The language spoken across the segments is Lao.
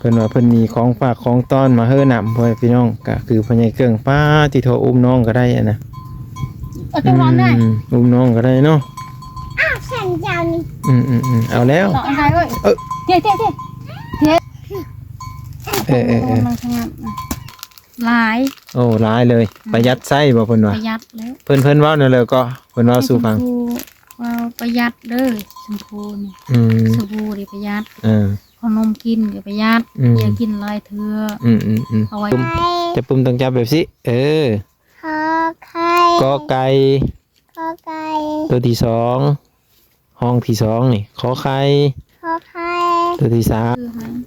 พิ่ນວ່າເພິ່ນມີຂອງຝາກຂອງຕ້ອນມາເຮີ້ນຳ ພໍ່ແມ່ພີ່ນ້ອງ ກໍຄືພໍ່ໃຫຍ່ເກິ່ງ. ປ້າ ຕິໂທ ອຸ້ມນ້ອງກໍໄດ້ຫັ້ນນະ. ເອົາຕົວນອນໄດ້ ອືມ ອຸ້ມນ້ອງກໍໄດ້ເນາະ. ອ້າວ ສັນເຈົ້ານີ້ ອືມໆໆ ເອົາແລ້ວ ເກາະໄດ້ເວີຍ. ເອີ ເທ ເທ ເທ ເທ ເອີໆໆ ມັນສະຫງັບນະ. ຫຼາຍ ໂອ້ ຫຼາຍເລີຍ ອືມ ປະຢັດໃຊ້ບໍ່ ເພິ່ນວ່າ? ປະຢັດແລ້ວ ເພິ່ນ ເພິ່ນເວົ້າແນວໃດກໍ ເພິ່ນເວົ້າສູ່ຟັງ. ເພິ່ນວ່າປະຢັດເດີ ຊົມພູນີ້ ອືມ ສະບູນີ້ປະຢັດ ເອີ ຂະໜົມກິນກໍປະຢັດ ອືມ ຢ່າກິນຫຼາຍເທື່ອ ອືມໆໆ ເອົາໄວ້ ຈະປຶ້ມ ຕ້ອງຈັບແບບຊີ້ ເອີ ຂໍໄຂ່ ກໍໄກ່ ຂໍໄກ່ ຕົວທີສອງ ຫ້ອງທີສອງນີ້ ຂໍໄຂ່ ຂໍໄຂ່ ຕົວທີສາມ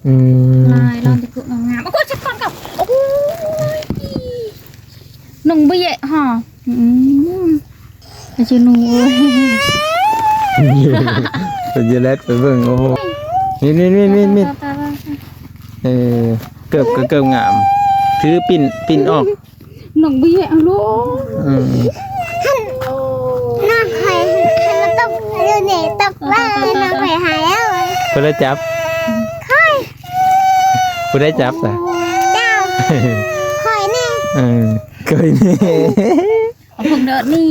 ອືມ ລາຍລາວຈະຄືງາມໆ. ໂອ້ຍ ຈັກກ່ອນກໍ ໂອ້ຍ ໜຸ່ງເບຍະຫໍ ອືມ ອາ ຊື່ໜຸ່ງເອີຍ ເປັນເຢແລັດໄປເບິ່ງ. ໂອ້ ມີດ ມີດ ມີດ ມີດ ມີດ ເອີ ເກີບກໍເກີບງາມ ຖືປິ່ນ ປິ່ນອອກ. ນ້ອງເບຍະ ເອົາໂລດ ອືມ ນ້ອງຂ້ອຍ ໃຫ້ມາຕົກຢູ່ນີ້ ຕົກເລີຍ ນ້ອງຂ້ອຍຫາຍແລ້ວ. ຜູ້ໃດຈັບ? ຂ້ອຍ. ຜູ້ໃດຈັບຊະ? ເຈົ້າ. ຂ້ອຍນີ້ ເອີ ຂ້ອຍນີ້ ເອົາພວກເດີດນີ້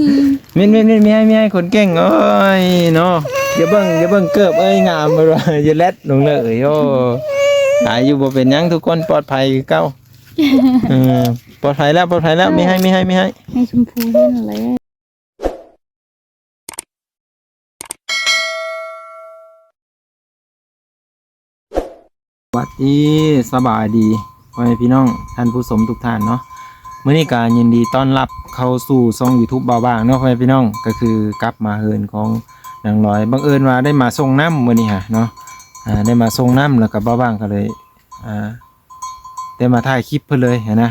ມິນ ມິນ ມິນ ມີໃຫ້ ມີໃຫ້ຄົນເກັ່ງ. ໂອ້ຍເນາະ ຢ່າເບິ່ງ ຢ່າເບິ່ງເກີບເອີຍ ງາມ ເພິ່ນວ່າ ຢ່າແລັດລົງເລີຍ. ໂອ້ ອາ ຢູ່ບໍ່ເປັນຫຍັງ ທຸກຄົນປອດໄພຄືເກົ່າ. ເອີ ປອດໄພແລ້ວ ປອດໄພແລ້ວ ມີໃຫ້ ມີໃຫ້ ມີໃຫ້ ໃຫ້ຊົມພູເຫັນແລ້ວ. ສະຫວັດດີ ສະບາຍດີ ພໍ່ແມ່ພີ່ນ້ອງທ່ານຜູ້ຊົມທຸກທ່ານເນາະ. ມື້ນີ້ກໍຍິນດີຕ້ອນຮັບເຂົ້າສູ່ຊ່ອງຢູທູບບ່າວບາງເນາະ ພໍ່ແມ່ພີ່ນ້ອງ. ກໍຄືກັບມາເຮືອນຂອງນາງລອຍ ບັງເອີນວ່າໄດ້ມາສົ່ງນ້ຳມື້ນີ້ຫະເນາະ ອາ ໄດ້ມາສົ່ງນ້ຳ ແລ້ວກໍບ່າວບາງກໍເລີຍ ອາ ໄດ້ມາຖ່າຍຄລິບເພິ່ນເລີຍຫັ້ນນະ.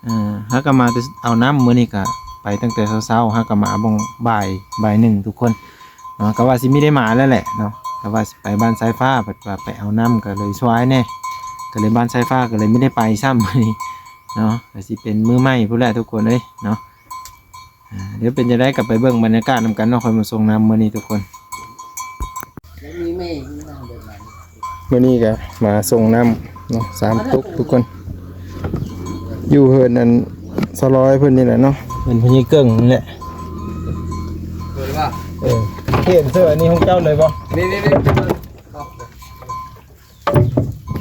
ເອີ ເຮົາກໍມາແຕ່ເອົານ້ຳ ມື້ນີ້ກໍໄປຕັ້ງແຕ່ເຊົ້າໆ ເຮົາກໍມາບ່ອງບ່າຍ ບ່າຍໜຶ່ງທຸກຄົນເນາະ. ກໍວ່າຊິມີໄດ້ມາແລ້ວແຫຼະເນາະ ກໍວ່າຊິໄປບ້ານຊາຍຟ້າ ເພິ່ນວ່າໄປເອົານ້ຳ ກໍເລີຍສວາຍແດ່ ກໍເລີຍບ້ານຊາຍຟ້າ ກໍເລີຍມີໄດ້ໄປຊ້ຳມື້ນີ້ເນາະ. ກໍຊິເປັນມື້ໃໝ່ພຸ້ນແຫຼະທຸກຄົນເອີຍເນາະ. ອາ ດຽວເປັນຈັ່ງໃດກໍໄປເບິ່ງບັນຍາກາດນຳກັນເນາະ ຂ້ອຍມາສົ່ງນ້ຳມື້ນີ້ທຸກຄົນ. ມື້ນີ້ກໍມາສົ່ງນ້ຳເນາະ ສາມຕຸກທຸກຄົນ ຢູ່ເຮືອນອັນສະລອຍເພິ່ນນີ້ແຫຼະເນາະ ເປັນພໍ່ໃຫຍ່ເກິ່ງນີ້ແຫຼະ. ເອີ ເຫັນເສື້ອອັນນີ້ຂອງເຈົ້າເລີຍບໍ່? ນີ້ໆໆ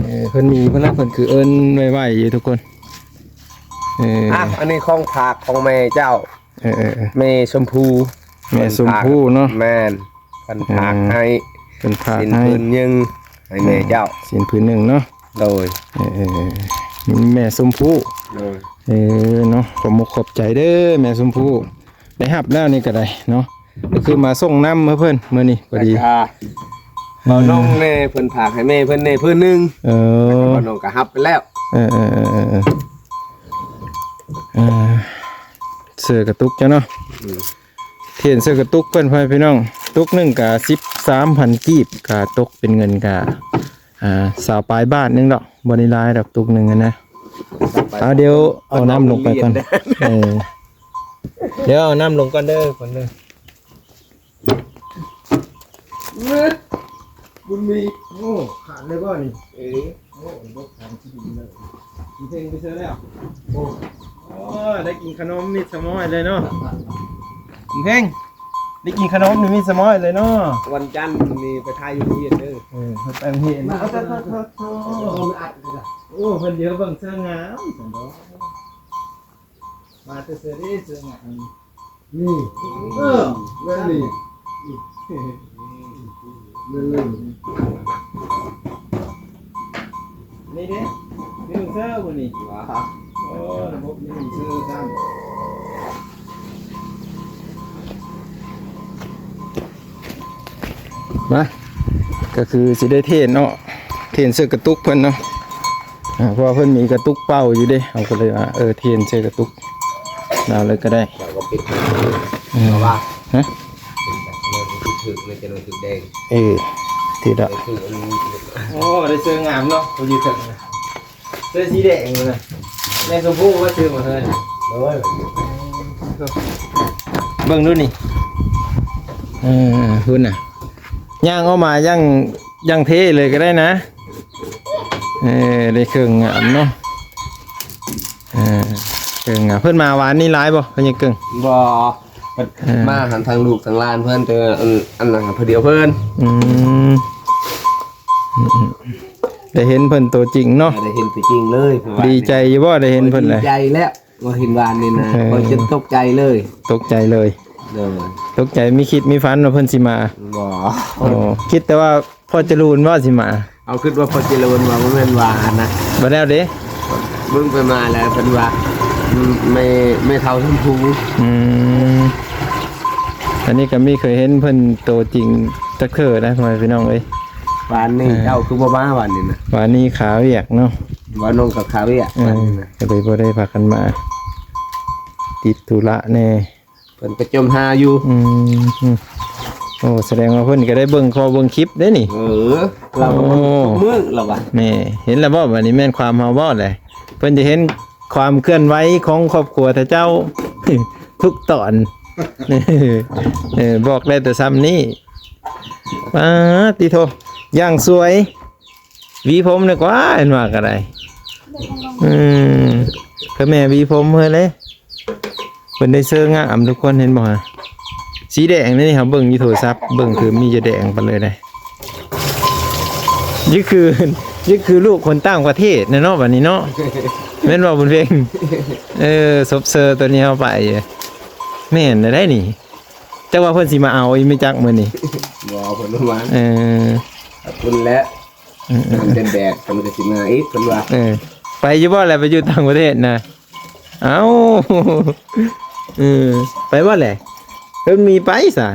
ເອີ ເພິ່ນມີເພິ່ນລະ ເພິ່ນຄືເອີ້ນໄວໆຢູ່ທຸກຄົນ. ເອີ ອ່ະ ອັນນີ້ຂອງຝາກຂອງແມ່ເຈົ້າ. ເອີໆໆ ແມ່ຊົມພູ ແມ່ຊົມພູເນາະ. ແມ່ນ ເພິ່ນຝາກໃຫ້ ເພິ່ນຝາກໃຫ້ ສິນຜືນໜຶ່ງໃຫ້ແມ່ເຈົ້າ ສິນຜືນໜຶ່ງເນາະ. ໂດຍ ເອີໆໆ ແມ່ຊົມພູ ໂດຍ ເອີເນາະ. ຂອບມຸກຂອບໃຈເດີແມ່ຊົມພູ ໄດ້ຮັບແລ້ວນີ້ກໍໄດ້ເນາະ ກໍຄືມາສົ່ງນ້ຳໃຫ້ເພິ່ນມື້ນີ້ພໍດີ. ບ່າວນ້ອງແດ່ ເພິ່ນຝາກໃຫ້ແມ່ເພິ່ນແດ່ຜືນໜຶ່ງ. ເອີ ບ່າວນ້ອງກໍຮັບໄປແລ້ວ. ເອີໆໆໆ ເອີ ເສື້ອກະຕຸກເຈົ້າເນາະ. ອືມ ຖຽນເສື້ອກະຕຸກເພິ່ນ ພໍ່ແມ່ພີ່ນ້ອງ ຕຸກໜຶ່ງກະສິບສາມພັນກີບ ກະຕົກເປັນເງິນກະ ອ່າ ຊາວປາຍບາດໜຶ່ງດອກ ບໍ່ໄດ້ຫຼາຍດອກ ຕຸກໜຶ່ງຫັ້ນນະ. ເອົາ ດຽວເອົານ້ຳລົງໄປກ່ອນ. ເອີ ດຽວເອົານ້ຳລົງກ່ອນເດີ ກ່ອນເດີ. ເອີ ບຸນມີ ໂອ້ ຂາດເລີຍບໍ່ນີ້? ເອີ ໂອ້ ບົດຂາງທີ່ດິນເລີຍ. ເພັງໄປເຊີແລ້ວ. ໂອ້ ໂອ້ ໄດ້ກິນຂະໜົມມິດສະມ້ອຍເລີຍເນາະ. ເພັງ ໄດ້ກິນຂະໜົມນີ້ມີສະໝອຍເລີຍເນາະ. ວັນຈັນນີ້ໄປຖ່າຍຢູ່ໂຮງຮຽນເດີ. ເອີ ໄປໂຮງຮຽນ. ໂອ້ ໂອ້ ໂອ້ ໂອ້ ເພິ່ນດຽວເບິ່ງເສື້ອງາມຊັ້ນດອກ. ມາແຕ່ເສື້ອເດ້ ເສື້ອງາມນີ້. ເອີ ແມ່ນນີ້. ນີ້ເດ້ ມີເສື້ອບໍ່ນີ້? ວ້າ ໂອ້ ລະບົບມີເສື້ອຊ້ຳ. ມາ ກໍຄືຊິໄດ້ເທຣນເນາະ ເທຣນເສື້ອກະຕຸກເພິ່ນເນາະ. ອ່າ ເພາະວ່າເພິ່ນມີກະຕຸກເປົ່າຢູ່ເດ້ ເຮົາກໍເລີຍວ່າ ເອີ ເທຣນໃສ່ກະຕຸກລາວເລີຍກໍໄດ້. ເຮົາກໍປິດ ເອີ ເພາະວ່າ ຮະ ຖືກ ໃນຈະໜ່ວຍຖືກແດງ. ເອີ ຖືກແລ້ວ. ໂອ້ ໄດ້ເສື້ອງາມເນາະ ຜູ້ຢູ່ເທິງນະ ເສື້ອສີແດງນະ. ແມ່ຊົມພູວ່າຊື້ມາເທື່ອນີ້. ໂດຍ ເບິ່ງດູນີ້. ເອີ ພຸ້ນນະ ຍ່າງອອກມາຢ່າງ ຢ່າງເທ່ເລີຍກໍໄດ້ນະ. ເອີ ໄດ້ເຄື່ອງງາມເນາະ ເອີ ເຄື່ອງງາມ. ເພິ່ນມາວານນີ້ຫຼາຍບໍ່ ພໍ່ໃຫຍ່ເກິ່ງ? ບໍ່ ເພິ່ນ ເອີ ມາຫັ້ນທັງລູກທັງຫຼານເພິ່ນ ແຕ່ອັນ ອັນນັ້ນຜູ້ດຽວເພິ່ນ. ອືມ ອືມ ໄດ້ເຫັນເພິ່ນໂຕຈິງເນາະ ໄດ້ເຫັນໂຕຈິງເລີຍ. ດີໃຈຢູ່ບໍ່ ໄດ້ເຫັນເພິ່ນ? ໂອ້ຍ ດີໃຈແລ້ວ ບໍ່ເຫັນວານນີ້ນະ. ເອີ ຂ້ອຍຈົນຕົກໃຈເລີຍ ຕົກໃຈເລີຍ. ໂດຍ ຕົກໃຈ ມີຄິດມີຝັນວ່າເພິ່ນຊິມາ? ບໍ່. ໂອ້ ຄິດແຕ່ວ່າພໍ່ຈະລູນບໍ່ຊິມາ? ເອົາ ຄິດວ່າພໍ່ຈະລູນວ່າ ບໍ່ແມ່ນວ່ານະ. ບໍ່ແລ້ວເດ້ ເບິ່ງໄປມາແລ້ວເພິ່ນວ່າ ອືມ ແມ່ ແມ່ເຖົ້າຊົມພູ. ອືມ ອັນນີ້ກໍມີເຄີຍເຫັນເພິ່ນໂຕຈິງຈັກເທື່ອນະ ພໍ່ແມ່ພີ່ນ້ອງເອີຍ. ວານນີ້ ເອີ ເຈົ້າຄືບໍ່ມາວານນີ້ນະ? ວານນີ້ຄາວຽກເນາະ ວ່ານ້ອງກໍຄາວຽກ ເອີ ວານນີ້ນະ ກໍເລີຍບໍ່ໄດ້ພາກັນມາ ຕິດທຸລະແດ່. ເພິ່ນໄປຈົມຫາຢູ່. ອືມ ໂອ້ ສະແດງວ່າເພິ່ນກໍໄດ້ເບິ່ງຂໍ້ເບິ່ງຄລິບເດ້ນີ້. ເອີ ລາວກໍເບິ່ງ ໂອ້ ທຸກມື້ລາວວ່າ. ແມ່ ເຫັນແລ້ວບໍ່ ບັດນີ້ແມ່ນຄວາມເຮົາເວົ້າແຫຼະ ເພິ່ນຈະເຫັນຄວາມເຄື່ອນໄຫວຂອງຄອບຄົວເຂົາເຈົ້າທຸກຕອນ. ເອີ ບອກໄດ້ແຕ່ຊ່ຳນີ້. ປາດຕິໂທ ຢ່າງສວຍ. ຫວີຜົມນີ້ກວ່າ ເຫັນວ່າກໍໄດ້. ອືມ ຄືແມ່ຫວີຜົມເພິ່ນເດ້ ເພິ່ນໄດ້ເຊີງາມທຸກຄົນ ເຫັນບໍ່ຮະ? ສີແດງນີ້ ເຮົາເບິ່ງຢູ່ໂທລະສັບ ເບິ່ງຄືມີແຕ່ແດງໄປເລີຍເດ້. ນີ້ຄື ນີ້ຄືລູກຄົນຕ່າງປະເທດນະເນາະ ບັດນີ້ເນາະ ແມ່ນບໍ່ບຸນເພັງ? ເອີ ຊົບເຊີໂຕນີ້ເຮົາໄປ ແມ່ນແລ້ວໄດ໋ນີ້. ຈັກວ່າເພິ່ນຊິມາເອົາອີ່ແມ່ຈັກມື້ນີ້. ບໍ່ ເພິ່ນບໍ່ມາ. ເອີ ຂອບຄຸນແຫຼະ. ອືມໆ ມັນເປັນແດດ ເພິ່ນກໍຊິມາອີກ ເພິ່ນວ່າ. ເອີ ໄປຢູ່ບໍ່ລະ ໄປຢູ່ຕ່າງປະເທດນະ? ເອົ້າ ເອີ ໄປບໍ່ແຫຼະ? ເພິ່ນມີໄປຊະ.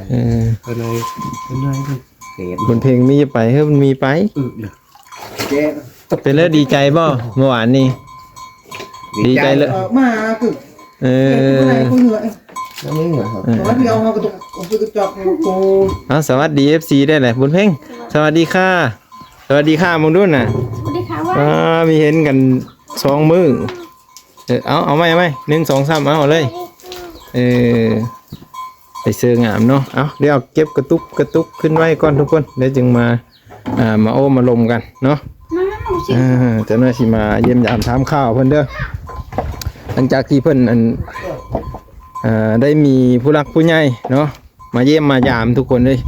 ເອີ ເພິ່ນເອີຍ ເພິ່ນເອີຍ ບຸນເພັງມີໄປ ເພິ່ນມີໄປ. ອືມ ເປັນແລ້ວດີໃຈບໍ່ ເມື່ອວານນີ້? ດີໃຈເລີຍ ເອີ ມາຄື ເອີ ເອີ ເອີ ເອີ ເອົາ ສະຫວັດດີ ເອັຟຊີ ໄດ້ແຫຼະ ບຸນເພັງ. ສະຫວັດດີຄ່ະ ສະຫວັດດີຄ່ະ ເບິ່ງດູນະ. ສະຫວັດດີຄ່ະ ອ່າ ມີເຫັນກັນສອງມື້. ເອີ ເອົາ ເອົາໃໝ່ ເອົາໃໝ່ ໜຶ່ງ ສອງ ສາມ ເອົາເອົາເລີຍ. ເອີ ໄປເຊີງາມເນາະ. ເອົາ ດຽວເກັບກະຕຸກ ກະຕຸກຂຶ້ນໄວ້ກ່ອນທຸກຄົນ ດຽວຈຶ່ງມາ ອ່າ ມາໂອ້ມາລົມກັນເນາະ. ອ່າ ຈັກໜ້ອຍຊິມາຢ້ຽມຢາມຖາມຂ່າວເພິ່ນເດີ ຫຼັງຈາກທີ່ເພິ່ນ ອັນ ເອີ ໄດ້ມີຜູ້ຫຼັກຜູ້ໃຫຍ່ເນາະ ມາຢ້ຽມມາຢາມທຸກຄົນເລີຍ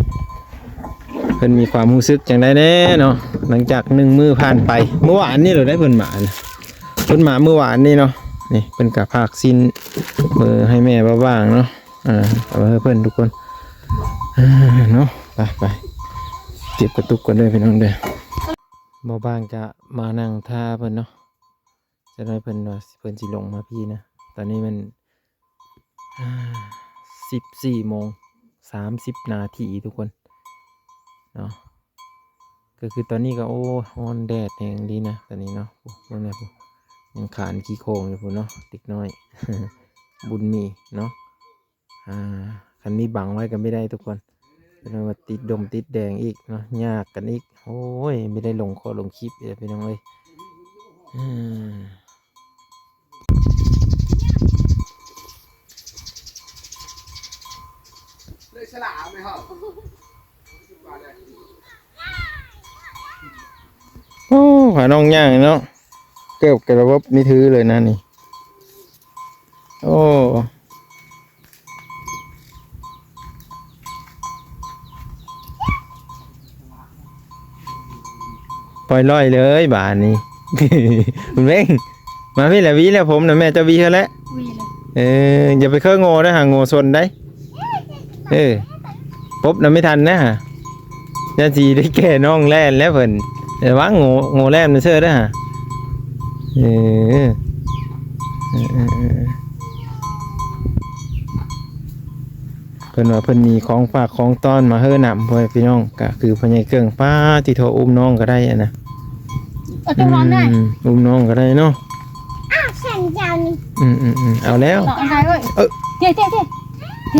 ເພິ່ນມີຄວາມຮູ້ສຶກຈັ່ງໃດແດ່ເນາະ ຫຼັງຈາກໜຶ່ງມື້ຜ່ານໄປ. ມື້ວານນີ້ເລີຍໄດ໋ເພິ່ນມານະ ເພິ່ນມາມື້ວານນີ້ເນາະ. ນີ້ເພິ່ນກໍຝາກຊິ້ນເມືອໃຫ້ແມ່ບ່າວບາງເນາະ. ອ່າ ເອົາໄວ້ໃຫ້ເພິ່ນທຸກຄົນ ອ່າ ເນາະ. ໄປ ໄປ ເກັບກະຕຸກກ່ອນເດີພີ່ນ້ອງເດີ. ບ່າວບາງຈະມານັ່ງຖ້າເພິ່ນເນາະ ຈັກໜ້ອຍເພິ່ນວ່າເພິ່ນຊິລົງມາພີ້ນະ. ຕອນນີ້ແມ່ນ ອ່າ ສິບສີ່ໂມງສາມສິບນາທີທຸກຄົນເນາະ. ກໍຄືຕອນນີ້ກໍ ໂອ້ ຮ້ອນແດດແຮງດີນະຕອນນີ້ເນາະ. ໂອ້ ເບິ່ງແດ່ພຸ້ນ ຍັງຂານຂີ້ໂຄງຢູ່ພຸ້ນເນາະ ເດັກນ້ອຍບຸນມີເນາະ. ອ່າ ຄັນມີບັງໄວ້ກໍບໍ່ໄດ້ທຸກຄົນ ເພິ່ນວ່າຕິດດົງຕິດແດງອີກເນາະ ຍາກກັນອີກ. ໂອ້ຍ ບໍ່ໄດ້ລົງຂໍ້ລົງຄລິບເລີຍພີ່ນ້ອງເອີຍ. ອືມ ໂອ້ ພານ້ອງຍ່າງເນາະ ເກີບກະລະບົບນີ້ຖືເລີຍນະນີ້. ໂອ້ ປ່ອຍລອຍເລີຍບາດນີ້. ບຸນເພັງ ມາພີ້ແຫຼະ ຫວີແລ້ວ ຜົມນະແມ່ເຈົ້າຫວີໃຫ້ແລ້ວ. ຫວີແລ້ວ ເອີ ຢ່າໄປເຄີໂງ່ເດີ ຫາໂງ່ຊົນໄດ໋. ເອີ ປົບນຳໄມ່ທັນນະ ຢ່າຊິໄດ້ແກ່ນ້ອງແລ່ນແລ້ວເພິ່ນ. ລະວັງໂງ່ ໂງ່ແລ່ນມາເຊີເດີຫາ. ເອີ ເອີ ເອີ ເອີ ເພິ່ນວ່າເພິ່ນມີຂອງຝາກຂອງຕ້ອນມາເຮີ້ນຳ ພໍ່ແມ່ພີ່ນ້ອງ ກະຄືພໍ່ໃຫຍ່ເກິ່ງ. ປ້າຕິໂທ ອຸ້ມນ້ອງກໍໄດ້ຫັ້ນນະ. ເອີ ເຈົ້າລອງໄດ້ ອືມ ອຸ້ມນ້ອງກໍໄດ້ເນາະ. ອ້າວ ແສນເຈົ້ານີ້ ອືມໆໆ ເອົາແລ້ວ ເອົາໄດ້ເອີຍ. ເອີ ເທ ເທ ເທ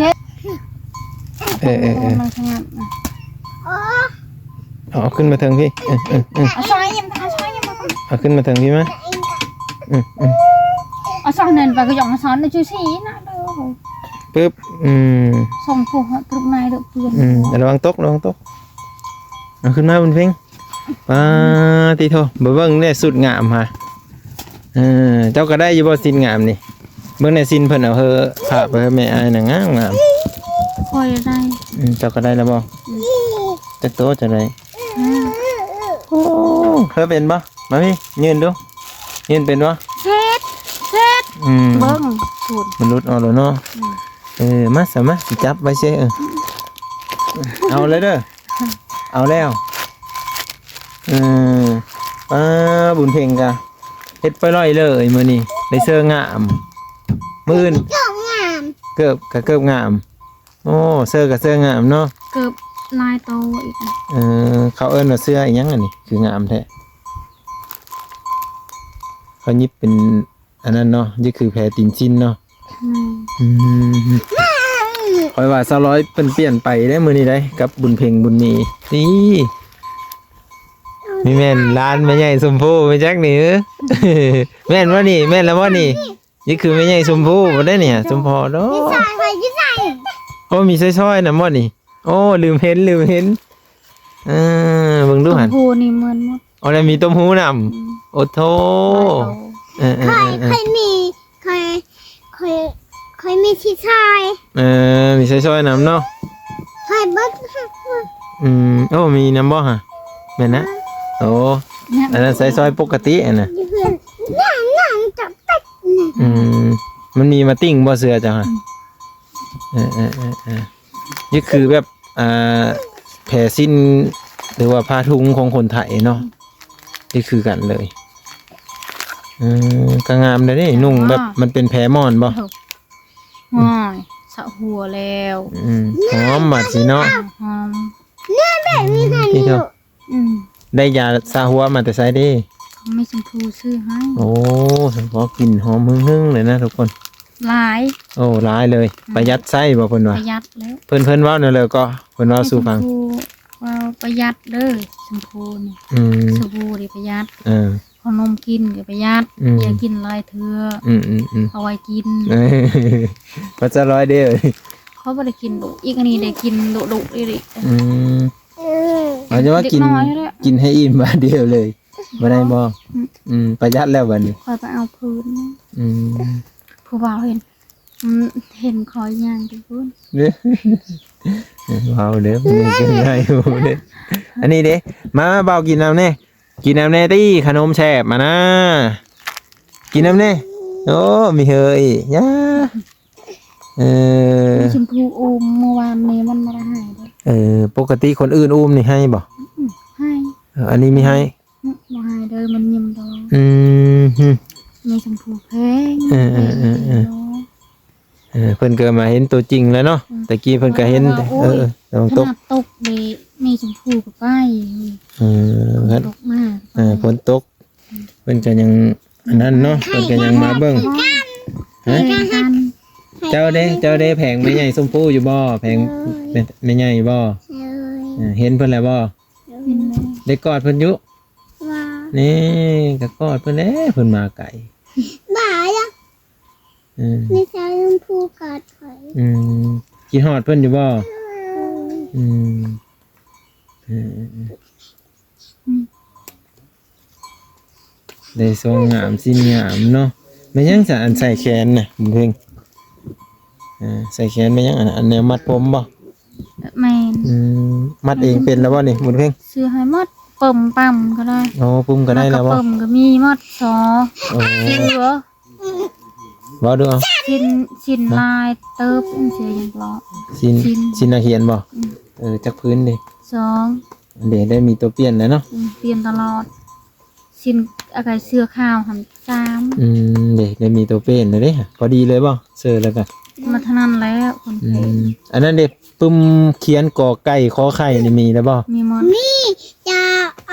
ເທ ເອີ ເອີ ມັນສະຫງັບນະ. ອໍ ເອົາຂຶ້ນມາເທິງພີ້ ເອີ ເອີ ເອີ ເອົາຊ້ອຍຍິ້ມ ເອົາຊ້ອຍຍິ້ມມາກ່ອນ ເອົາຂຶ້ນມາເທິງພີ້ມາ. ອືມໆ ເອົາຊ້ອຍນັ້ນໄປກໍຢອກມາຊ້ອນໃນຈູຊີນະ. ປຶບ ອືມ ສອງພວກຮອດປຶບນາຍເດີເພື່ອນ. ອືມ ລະວັງຕົກ ລະວັງຕົກ. ເອົາຂຶ້ນມາບຸນເພັງ. ປາຕິໂທ ບໍ່ເບິ່ງແດ່ ສຸດງາມຫາ. ເອີ ເຈົ້າກໍໄດ້ຢູ່ບໍ່ ສິ້ນງາມນີ້? ເບິ່ງແດ່ ສິ້ນເພິ່ນເອົາເຮີ ພາໄປເຮີແມ່ອ້າຍນະ ງາມໆ. ຂ້ອຍໄດ້. ອືມ ເຈົ້າກໍໄດ້ແລ້ວບໍ່? ອືມ. ຈັກໂຕເຈົ້າໄດ້? ຫ້າ. ໂອ້ ເຮີເປັນບໍ່? ມາພີ້ ຍື່ນດູ ຍື່ນເປັນບໍ່? ເຮັດ ເຮັດ. ອືມ ເບິ່ງ ພຸ້ນ ມັນຫຼຸດອອກແລ້ວເນາະ. ອືມ. ເອີ ມາຊະ ມາ ຊິຈັບໄວ້ເຊ. ເອີ ເອົາເລີຍເດີ ເອົາແລ້ວ. ເອີ ປ້າ ບຸນເພັງກະເຮັດໄປລອຍເລີຍມື້ນີ້ ໄດ້ເຊີງາມ. ມື້ອື່ນ ເກີບງາມ ເກີບກະເກີບງາມ. ໂອ້ ເສື້ອກໍເສື້ອງາມເນາະ ເກີບຫຼາຍໂຕອີກ. ເອີ ເຂົາເອີ້ນວ່າເສື້ອອີຫຍັງອັນນີ້ ຄືງາມແທ້? ເຂົາຫຍິບເປັນອັນນັ້ນເນາະ ຫຍິບຄືແພຕີນຊິນເນາະ. ອືມ ອືມ ຂ້ອຍວ່າສາວລອຍເພິ່ນປ່ຽນໄປເດ້ມື້ນີ້ເດ້ ກັບບຸນເພັງບຸນມີ. ນີ້ ນີ້ແມ່ນຫຼານແມ່ໃຫຍ່ຊົມພູແມ່ນຈັກນີ້. ແມ່ນບໍ່ນີ້ ແມ່ນແລ້ວບໍ່ນີ້? ນີ້ຄືແມ່ໃຫຍ່ຊົມພູບໍ່ໄດ້ນີ້ ສົມພໍເນາະ. ມີສາຍໄຟຢູ່ໃສ? ໂອ້ ມີສາຍຊອຍນຳບໍ່ນີ້? ໂອ້ ລືມເຫັນ ລືມເຫັນ. ເອີ ເບິ່ງດູຫັ້ນ ຕົ້ມຫູນີ້ເໝືອນໝົດ. ໂອ້ ແລ້ວມີຕົ້ມຫູນຳ. ອືມ ໂອ້ໂທ ຫຼາຍໂຕ. ເອີ ເອີ ຂ້ອຍ ເອີ ຂ້ອຍມີ ຂ້ອຍ ຂ້ອຍ ຂ້ອຍມີສາຍຊອຍ. ເອີ ມີສາຍຊອຍນຳເນາະ. ຂ້ອຍເບິ່ງ ອືມ ໂອ້ ມີນຳບໍ່ຫະ? ແມ່ນນະ. ໂອ້ ອັນນັ້ນສາຍຊອຍປົກກະຕິອັນນະ. ອືມ ມັນມີມາຕິ່ງບໍ່ເສື້ອເຈົ້າຫະ? ອືມ ເອີ ເອີ ເອີ ເອີ ນີ້ຄືແບບ ອ່າ ແພສິ້ນ ຫຼືວ່າຜ້າທຸງຂອງຄົນໄທເນາະ. ອືມ ນີ້ຄືກັນເລີຍ. ເອີ ກໍງາມເດ້ນີ້ ນຸ່ງແບບ ວ້າວ ມັນເປັນແພໝອນບໍ່? ໂອ້ຍ ສະຫົວແລ້ວ. ອືມ ຫອມບາດຊິເນາະ ຫອມ. ເນື້ອແບບນີ້ ນີ້ເນາະ. ອືມ ໄດ້ຢາສະຫົວມາແຕ່ໃສເດ້? ຂອງແມ່ຊົມພູຊື້ໃຫ້. ໂອ້ ສະເພາະກິ່ນຫອມຫຶ່ງໆເລີຍນະທຸກຄົນ. ຫຼາຍ ໂອ້ ຫຼາຍເລີຍ. ອືມ ປະຢັດໃຊ້ບໍ່ເພິ່ນວ່າ? ປະຢັດແລ້ວ. ເພິ່ນ ເພິ່ນເວົ້າແນວໃດກໍ ເພິ່ນເວົ້າສູ່ຟັງ. ແມ່ຊົມພູເວົ້າປະຢັດເດີ ຊົມພູນີ້. ອືມ ສະບູນີ້ປະຢັດ. ເອີ ຂະໜົມກິນກໍປະຢັດ. ອືມ ຢ່າກິນຫຼາຍເທື່ອ. ອືມໆໆ ເອົາໄວ້ກິນ. ເອີ ພາສາລອຍເດ້. ເຂົາບໍ່ໄດ້ກິນດຸອີກ ອັນນີ້ໄດ້ກິນດຸໆອີ່ຫຼີ. ອືມ ເອົາຈະວ່າກິນ ເດັກນ້ອຍແຫຼະ ກິນໃຫ້ອີ່ມບາດດຽວເລີຍ ບໍ່ໄດ້ບໍ່? ອືມ ອືມ ປະຢັດແລ້ວບັດນີ້. ຂ້ອຍໄປເອົາພື້ນ. ອືມ ຜູ້ບ່າວເຫັນ ອືມ ເຫັນຂ້ອຍຍ່າງໄປພຸ້ນ. ເວົ້າເດີ ເປັນຫຍັງຈັ່ງໄດ້ຮູ້ເດ້. ອັນນີ້ເດ້ ມາ ມາ ບ່າວກິນນຳແດ່ ກິນນຳແດ່ຕິ ຂະໜົມແຊບມານະ ກິນນຳແດ່. ໂອ້ ມີເຮີອີກ ຢ່າ. ເອີ ແມ່ຊົມພູອູ້ມມື້ວານນີ້ມັນບໍ່ໄດ້ໄຫ້ເດ້. ເອີ ປົກກະຕິຄົນອື່ນອູ້ມນີ້ໄຫ້ບໍ່? ອືມ ໄຫ້. ເອີ ອັນນີ້ມີໄຫ້? ອືມ ບໍ່ໄຫ້ເດີ ມັນຍິ້ມດອກ. ອືມ ແມ່ຊົມພູແພງ. ເອີ ເອີ ເອີ ເອີ ເອີ ເພິ່ນກໍມາເຫັນຕົວຈິງແລ້ວເນາະ. ອືມ ແຕ່ກີ້ເພິ່ນກໍເຫັນ. ເອີ ເອີ ຕອນຕົກ ຕອນຕົກເດ້ ແມ່ຊົມພູກໍໄປ. ເອີ ຝົນຕົກມາ. ເອີ ຝົນຕົກ ເພິ່ນກໍຍັງອັນນັ້ນເນາະ ເພິ່ນກໍຍັງມາເບິ່ງ. ຮະ ເຈົ້າເດ້ ເຈົ້າເດ້ ແຜງແມ່ໃຫຍ່ຊົມພູຢູ່ບໍ່? ແຜງແມ່ ແມ່ໃຫຍ່ບໍ່? ເອີ ເຫັນເພິ່ນແລ້ວບໍ່? ເຫັນແລ້ວ. ໄດ້ກອດເພິ່ນຢູ່? ວ່າ ນີ້ກໍກອດເພິ່ນແຫຼະ ເພິ່ນມາໄກ. ບາຍອະ. ເອີ ແມ່ໃຫຍ່ຊົມພູກອດຂ້ອຍ. ອືມ ຄິດຮອດເພິ່ນຢູ່ບໍ່? ເອີ ອືມ ເອີ ເອີ ເອີ ອືມ ໄດ້ຊອງງາມ ສິ້ນງາມເນາະ. ແມ່ນຫຍັງຊະ ອັນໃສ່ແຂນນະ ບຸນເພັງ? ເອີ ໃສ່ແຂນແມ່ນຫຍັງ ອັນ ອັນແນວມັດຜົມບໍ່? ແມ່ນ. ອືມ ມັດເອງເປັນແລ້ວບໍ່ນີ້ ບຸນເພັງ? ຊື້ໃຫ້ໝົດ ປຶ້ມປ້ຳກໍໄດ້. ໂອ້ ປຶ້ມກໍໄດ້ແລ້ວບໍ່? ປຶ້ມກໍມີໝົດ ຊໍ. ໂອ້ ເສື້ອ ເວົ້າດູເອົາ. ສິ້ນ ສິ້ນ ຮະ? ຫຼາຍເຕີບ ເສື້ອຍັງເລາະ. ສິ້ນ ສິ້ນ ສິ້ນນັກຮຽນບໍ່? ອືມ ເອີ ຈັກພື້ນເດ? ສອງ. ເດ ໄດ້ມີຕົວປ່ຽນແລ້ວເນາະ. ອືມ ປ່ຽນຕະຫຼອດ. ສິ້ນອາໄກເສື້ອຂາວຫັ້ນສາມ. ອືມ ເດ ໄດ້ມີຕົວປ່ຽນແລ້ວເດ. ພໍດີເລີຍບໍ່? ເສື້ອແລ້ວກະ ມາເທົ່ານັ້ນແລ້ວຄົນເພ. ອືມ ອັນນັ້ນເດ ປຶ້ມຂຽນ ກ ໄກ່ ຄ ໄຂ່ ນີ້ມີແລ້ວບໍ່? ມີໝົດ. ມີ ຈ ອ ອ.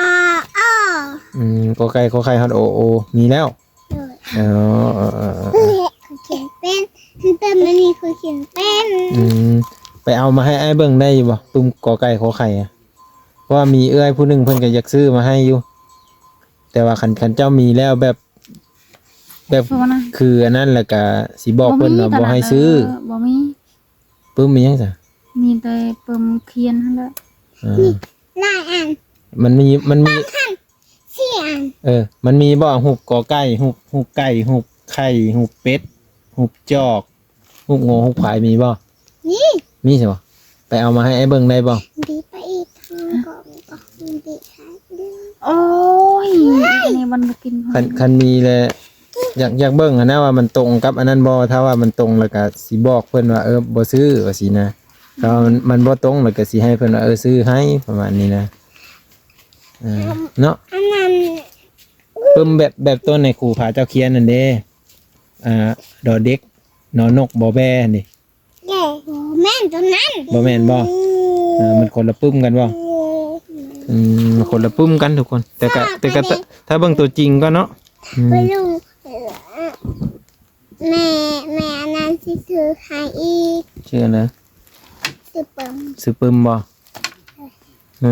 ອືມ ກ ໄກ່ ຄ ໄຂ່ ຮອດ ໂອ ໂອ ມີແລ້ວ. ໂດຍ. ເອີ ເອີ ເອີ ເອີ ເອີ ຂ້ອຍຂຽນເປັນ ຄືເຕີມອັນນີ້ຂ້ອຍຂຽນເປັນ. ອືມ ໄປເອົາມາໃຫ້ອ້າຍເບິ່ງໄດ້ຢູ່ບໍ່? ປຶ້ມ ກ ໄກ່ ຄ ໄຂ່ ອະ ເພາະວ່າມີເອື້ອຍຜູ້ໜຶ່ງເພິ່ນກໍຢາກຊື້ມາໃຫ້ຢູ່ ແຕ່ວ່າຄັນ ຄັນເຈົ້າມີແລ້ວແບບ ແບບ ຄືອັນນັ້ນ ແລ້ວກໍຊິບອກເພິ່ນວ່າບໍ່ໃຫ້ຊື້. ບໍ່ມີ. ປຶ້ມອີຫຍັງຊະ? ມີແຕ່ປຶ້ມຂຽນຫັ້ນແຫຼະ. ເອີ ນີ້ຫຼາຍອັນ. ມັນມີ ມັນມີ ສຽງ ເອີ ມັນມີບໍ່ ຮູບກໍໄກ່ ຮູບ ຮູບໄກ່ ຮູບໄຂ່ ຮູບເປັດ ຮູບຈອກ ຮູບງົວ ຮູບຄວາຍ ມີບໍ່? ມີ ມີໃຊ່ບໍ່? ໄປເອົາມາໃຫ້ອ້າຍເບິ່ງໄດ້ບໍ່? ດີໄປອີກທາງກໍມີບໍ່? ດີໄປເດີ. ໂອ້ຍ ອັນນີ້ມັນບໍ່ກິນ ຄັນ ຄັນມີແລ້ວ ຢາກ ຢາກເບິ່ງຫັ້ນນະວ່າມັນຕົງກັບອັນນັ້ນບໍ່? ຖ້າວ່າມັນຕົງແລ້ວກະຊິບອກເພິ່ນວ່າ ເອີ ບໍ່ຊື້ ວ່າຊີ້ນະ. ຖ້າວ່າມັນ ມັນບໍ່ຕົງແລ້ວກະຊິໃຫ້ເພິ່ນວ່າ ເອີ ຊື້ໃຫ້ ປະມານນີ້ນະ. ເອີ ເນາະ ອັນນັ້ນ ປຶ້ມແບບ ແບບໂຕໃນຄູພາເຈົ້າຂຽນນັ້ນເດ້ ອ່າ ດອເດັກ ນອນົກ ບໍ່ແບຫັ້ນເດ້. ແກ່ບໍ່ແມ່ນໂຕນັ້ນ ບໍ່ແມ່ນບໍ່? ເອີ ມັນຄົນລະປຶ້ມກັນບໍ່? ເອີ ອືມ ມັນຄົນລະປຶ້ມກັນທຸກຄົນ ແຕ່ກະ ແຕ່ກະ ຖ້າເບິ່ງໂຕຈິງກ່ອນເນາະ. ອືມ ໄປລຸງ ແມ່ ແມ່ອັນນັ້ນຊິຊື້ໃຫ້ອີກ. ຊື່ອັນໃດ? ຊື້ປຶ້ມ ຊື້ປຶ້ມບໍ່? ເອີ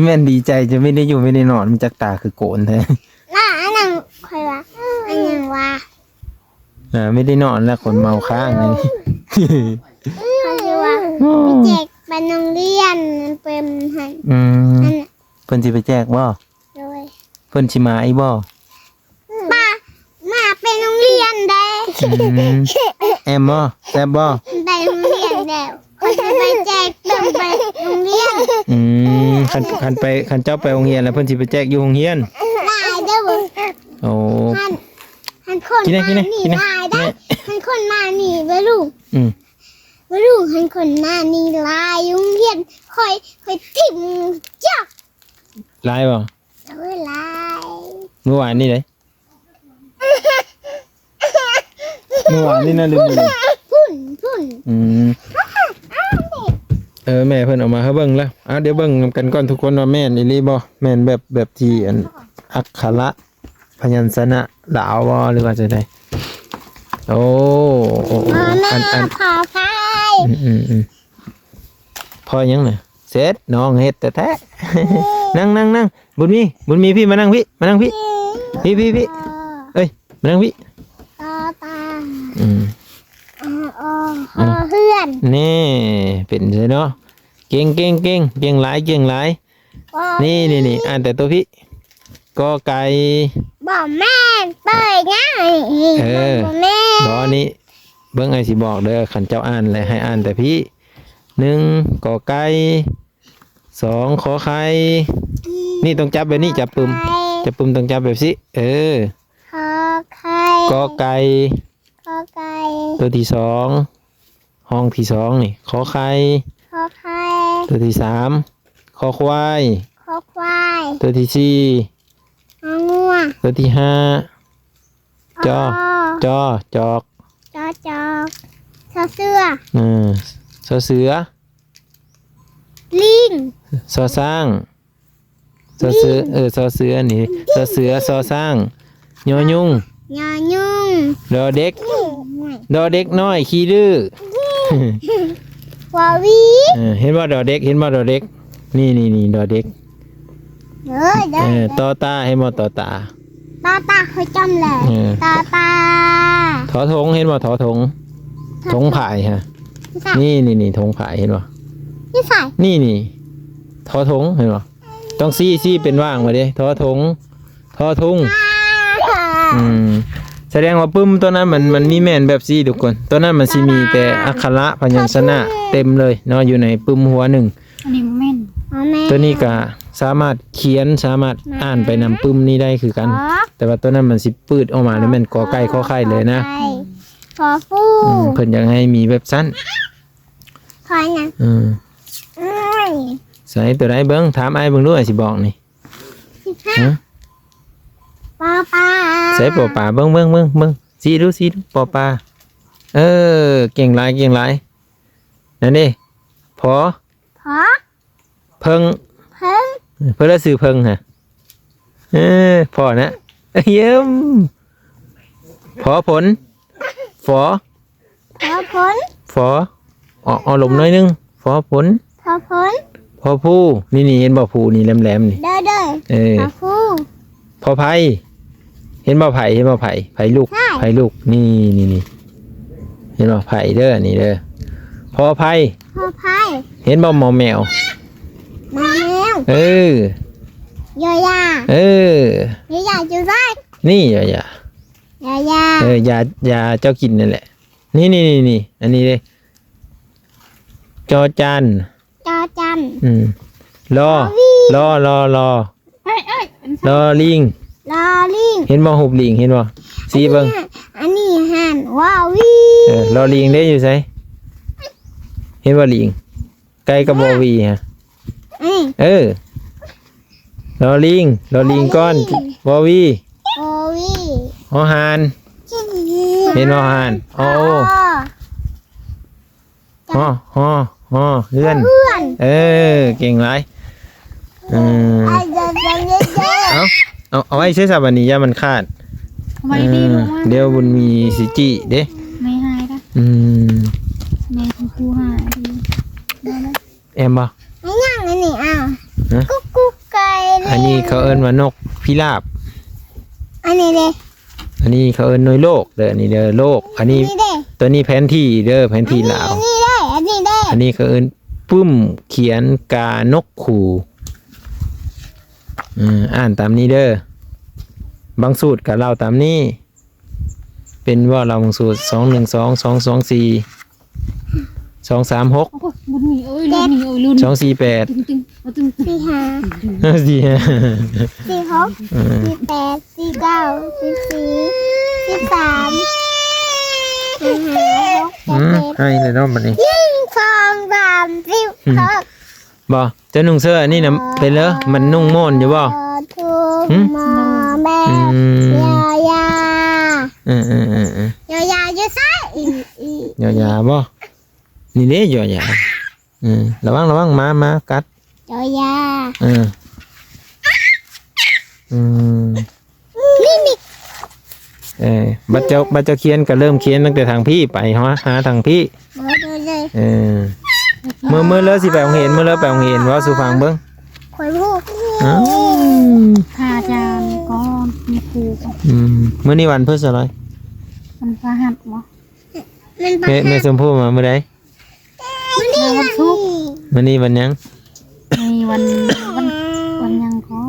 ແມ່ນດີໃຈຈະໄມ່ໄດ້ຢູ່ໄມ່ໄດ້ນອນ ມັນຈັກຕາຄືໂກນແທ້. ລະອັນນັ້ນຂ້ອຍວ່າ ອັນຫຍັງວ່າ ເອີ ໄມ່ໄດ້ນອນແລ້ວ ຄົນເມົາຄ້າງນີ້. ເຂົາຊິວ່າ ໂອ້ ໄປແຈກໄປໂຮງຮຽນເປັນຫັ້ນ. ອືມ ນັ້ນນະ ເພິ່ນຊິໄປແຈກບໍ່? ໂດຍ ເພິ່ນຊິມາອີກບໍ່? ມາ ມາໄປໂຮງຮຽນໄດ້. ອືມ ແອມບໍ່? ແຊບບໍ່? ໄປໂຮງຮຽນແລ້ວ ຂ້ອຍຊິໄປແຈກເຕີມໄປໂຮງຮຽນ. ອືມ ຄັນ ຄັນໄປ ຄັນເຈົ້າໄປໂຮງຮຽນແລ້ວ ເພິ່ນຊິໄປແຈກຢູ່ໂຮງຮຽນ. ຫຼາຍເດີ. ໂອ້ ຄັນ ຄັນຄົນມານີ້ຫຼາຍເດີ. ຄັນຄົນມານີ້ ເບິ່ງລູກ ອືມ ເບິ່ງລູກ ຄັນຄົນມານີ້ຫຼາຍ ໂຮງຮຽນຂ້ອຍ ຂ້ອຍຖິ້ມຈັກ. ຫຼາຍບໍ່? ໂອ້ຍ ຫຼາຍ. ມື້ວານນີ້ເດ້? ມື້ວານນີ້ນະ ຫຼືມື້ນີ້? ພຸ້ນ ພຸ້ນ. ອືມ ເອີ ແມ່ເພິ່ນເອົາມາໃຫ້ເບິ່ງແລ້ວ. ອ່າ ດຽວເບິ່ງນຳກັນກ່ອນທຸກຄົນວ່າແມ່ນອີ່ຫຼີບໍ່? ແມ່ນແບບ ແບບທີ່ອັນອັກຂະລະພະຍັນຊະນະລາວບໍ່ ຫຼືວ່າຈັ່ງໃດ? ໂອ້ ໂອ້ ໂອ້ ອັນ ອັນ ຂໍໄຟ. ອືມ ອືມ ອືມ. ພໍຫຍັງນະ? ເສັດ ນ້ອງເຮັດແທ້ໆ. ນັ່ງ ນັ່ງ ນັ່ງ ບຸນມີ ບຸນມີ ພີ່ມານັ່ງພີ້ ມານັ່ງພີ້ ພີ້ ພີ້ ພີ້ ເອີຍ ມານັ່ງພີ້. ຕອຕາ ອືມ ອອ ຮໍເຮືອນ. ນີ້ ເປັນໃຊ່ເນາະ. ເກັ່ງ ເກັ່ງ ເກັ່ງ ເກັ່ງຫຼາຍ ເກັ່ງຫຼາຍ. ນີ້ ນີ້ ນີ້ ອ່ານແຕ່ໂຕພີ້. ກອໄກ່ ບໍ່ແມ່ນ ເປີດຫຍັງ? ເອີ ບໍ່ແມ່ນ ບໍ່ ນີ້ ເບິ່ງ ອ້າຍຊິບອກເດີ ຄັນເຈົ້າອ່ານແລ້ວໃຫ້ອ່ານແຕ່ພີ້. ໜຶ່ງ ກອໄກ່ ສອງ ຂໍໄຂ່. ນີ້ຕ້ອງຈັບແບບນີ້ ຈັບປຶ້ມ ຈັບປຶ້ມຕ້ອງຈັບແບບຊີ້ ເອີ ຂໍໄຂ່ ກອໄກ່ ກອໄກ່ ຕົວທີສອງ ຫ້ອງທີສອງນີ້ ຂໍໄຂ່ ຂໍໄຂ່ ຕົວທີສາມ ຄໍຄວາຍ ຄໍຄວາຍ ຕົວທີສີ່ ງໍງົວ ຕົວທີຫ້າ ຈອ ອໍ ຈອ ຈອກ ຈອຈອກ ຊອເສືອ ເອີ ຊອເສືອ ລີງ ຊໍຊ້າງ ຊໍເສືອ ລີງ ເອີ ຊໍເສືອນີ້ ຊໍເສືອ ຊໍຊ້າງ ຍໍຍຸງ ຍໍຍຸງ ດໍເດັກ ໂອ້ຍ ດໍເດັກນ້ອຍຂີ້ດື້ ວາວີ ເອີ ເຫັນບໍ່ ດໍເດັກ ເຫັນບໍ່ ດໍເດັກ ນີ້ ນີ້ ນີ້ ດໍເດັກ ເອີ ເອີ ຕໍ່ຕາ ເຫັນບໍ່ ຕໍຕາ ຕໍຕາ ຂ້ອຍຈຳແລ້ວ ເອີ ຕໍຕາ ທໍຖົງ ເຫັນບໍ່ ທໍຖົງ ຖົງຜາຍຮະ ຢູ່ໃສ? ນີ້ ນີ້ ນີ້ ຖົງຜາຍ ເຫັນບໍ່? ຢູ່ໃສ? ນີ້ ນີ້ ທໍຖົງ ເຫັນບໍ່? ຕ້ອງຊີ້ ຊີ້ເປັນຫວ່າງໄວ້ເດ້ ທໍຖົງ ທໍທຸງ ອືມ ສະແດງວ່າປຶ້ມຕົວນັ້ນມັນ ມັນມີແມ່ນແບບຊີ້ທຸກຄົນ ຕົວນັ້ນມັນຊິມີແຕ່ອັກຂະລະພະຍັນຊະນະເຕັມເລີຍເນາະ ຢູ່ໃນປຶ້ມຫົວໜຶ່ງ. ອັນນີ້ບໍ່ແມ່ນ ບໍ່ແມ່ນ ຕົວນີ້ກະສາມາດຂຽນ ສາມາດອ່ານໄປນຳປຶ້ມນີ້ໄດ້ຄືກັນ ອໍ ແຕ່ວ່າຕົວນັ້ນມັນຊິປືດອອກມາແລ້ວແມ່ນ ອໍ ກອໄກ່ ຂໍໄຂ່ເລີຍນະ ຂໍໄຂ່ ຂໍຟູ ອືມ ເພິ່ນຢາກໃຫ້ມີແບບຊັ້ນ ຂໍຫຍັງ? ອືມ ອືມ ໃສ່ຕົວໃດເບິ່ງ ຖາມອ້າຍເບິ່ງດູ ອ້າຍຊິບອກນີ້ ສິບຫ້າ ຮະ? ປໍປາ ໃສ່ປໍປາ ເບິ່ງ ເບິ່ງ ເບິ່ງ ເບິ່ງ ຊີ້ດູ ຊີ້ດູ ປໍປາ ເອີ ເກັ່ງຫຼາຍ ເກັ່ງຫຼາຍ ນັ້ນເດ້ ພໍ ພໍ ເພິ່ງ ເພິ່ງ ເພິ່ນລະຊື່ເພິ່ງຫະ ເອີ ພໍນະ ຢ້ຽມ ພໍຜົນ ຟໍ ພໍຜົນ ຟໍ ອໍ ອໍລົມໜ້ອຍໜຶ່ງ ພໍຜົນ ພໍຜົນ ພໍພູ ນີ້ ນີ້ ເຫັນບໍ່ ພູນີ້ແຫຼມໆນີ້ ເດີ ເດີ ເອີ ພໍພູ ພໍໄພ ເຫັນບໍ່ ໄພ ເຫັນບໍ່ ໄພ ໄພລຸກ ໃຊ່ ໄພລຸກ ນີ້ ນີ້ ນີ້ ເຫັນບໍ່ ໄພເດີ ນີ້ເດີ ພໍໄພ ພໍໄພ ເຫັນບໍ່ ໝໍແມວ ໝໍແມວ ເອີ ຢໍຢາ ເອີ ຢໍຢາຢູ່ໃສ? ນີ້ ຢໍຢາ ຢໍຢາ ເອີ ຢາ ຢາເຈົ້າກິນນັ້ນແຫຼະ ນີ້ໆໆ ອັນນີ້ເດ້ ຈໍຈານ ຈໍຈານ ອືມ ລໍ ລໍ ລໍ ລໍ ເອີຍ ເອີຍ ລໍລີງ ລໍລີງ ເຫັນບໍ່? ຮູບລີງ ເຫັນບໍ່? ຊີ້ເບິ່ງ ອັນນີ້ຫັ້ນ ວໍວີ ເອີ ລໍລີງເດ້ ຢູ່ໃສ? ເຫັນບໍ່? ລີງ ໄກ່ກັບວໍວີຮະ ອືມ ເອີ ລໍລີງ ລໍລີງກ່ອນ ວໍວີ ວໍວີ ຫໍຫານ ເຫັນບໍ່? ຫານ ອໍ ອໍ ຫໍ ຫໍ ຫໍ ເຮືອນ ເຮືອນ ເອີ ເກັ່ງຫຼາຍ ເອີ ເອົາ ເອົາ ເອົາໄວ້ໃຊ້ສາບານນີ້ ຢ້ານມັນຂາດ ເອົາໄວ້ດີ ເອີ ລູກ ດຽວບຸນມີຊິຈິເດ້ ແມ່ຫາຍເດ້ ອືມ ແມ່ຄຸນຄູຫາຍດີ ແອມບໍ່? ອີຫຍັງອັນນີ້? ອ້າວ ຮະ? ກຸກກຸກໄກ່ ອັນນີ້ເຂົາເອີ້ນວ່ານົກພິລາບ ອັນນີ້ເດ້ ອັນນີ້ເຂົາເອີ້ນໜ່ວຍໂລກເດີ ອັນນີ້ເດີ ໂລກ ອັນນີ້ ອັນນີ້ເດ້ ຕົວນີ້ແຜນທີ່ເດີ ແຜນທີ່ລາວ ອັນນີ້ເດ້ ອັນນີ້ເດ້ ອັນນີ້ເຂົາເອີ້ນປຶ້ມຂຽນການົກຂູ່ ອືມ ອ່ານຕາມນີ້ເດີ ບາງສູດກໍເລົ່າຕາມນີ້ ເປັນບໍ່? ເລົ່າບາງສູດ ສອງໜຶ່ງສອງ ສອງສອງສີ່ ສອງສາມຫົກ ໂອ້ຍ ບຸນມີເອີຍ ລຸ້ນນີ້ເອີຍ ລຸ້ນ ສອງສີ່ແປດ ຕຶງໆ ເອົາຕຶງ ສີ່ຫ້າ ສີ່ຫ້າ ສີ່ຫົກ ເອີ ສີ່ແປດ ສີ່ເກົ້າ ສີ່ສີ່ ສີ່ສາມ ຫ້າຫົກ ເຈັດ ອືມ ເຈັດ ໃຫ້ເລີຍເນາະບັດນີ້ ໜຶ່ງ ສອງ ສາມ ສີ່ ອືມ ຫົກ ບໍ່ ເຈົ້ານຸ່ງເສື້ອອັນນີ້ນະ ເປັນເລີ ມັນນຸ່ງມ່ວນຢູ່ບໍ່? ຫຶ? ອືມ ເອີໆໆໆ ຢໍຢາຢູ່ໃສ? ຢໍຢາບໍ່? ນີ້ເດ້ ຢໍຢາ ເອີ ລະວັງ ລະວັງ ໝາ ໝາກັດ ຢໍຢາ ເອີ ອືມ ນີ້ ນີ້ ເອີ ບັດເຈົ້າ ບັດເຈົ້າຂຽນກໍເລີ່ມຂຽນຕັ້ງແຕ່ທາງພີ້ໄປ ຫາ ຫາທາງພີ້ ເອີ ມື້ ມື້ເລີຊິໄປໂຮງຮຽນ ມື້ເລີໄປໂຮງຮຽນ ເວົ້າສູ່ຟັງເບິ່ງ ຂ້ອຍຮູ້ ອ້າວ ພະອາຈານກໍມີຄູ ອືມ ມື້ນີ້ວັນພຶດສະຫຼອຍ ວັນພະຫັດບໍ່? ແມ່ ແມ່ຊົມພູມາມື້ໃດ? ມື້ນີ້ວັນສຸກ ມື້ນີ້ວັນຫຍັງ? ມື້ນີ້ວັນ ວັນ ວັນຫຍັງກໍ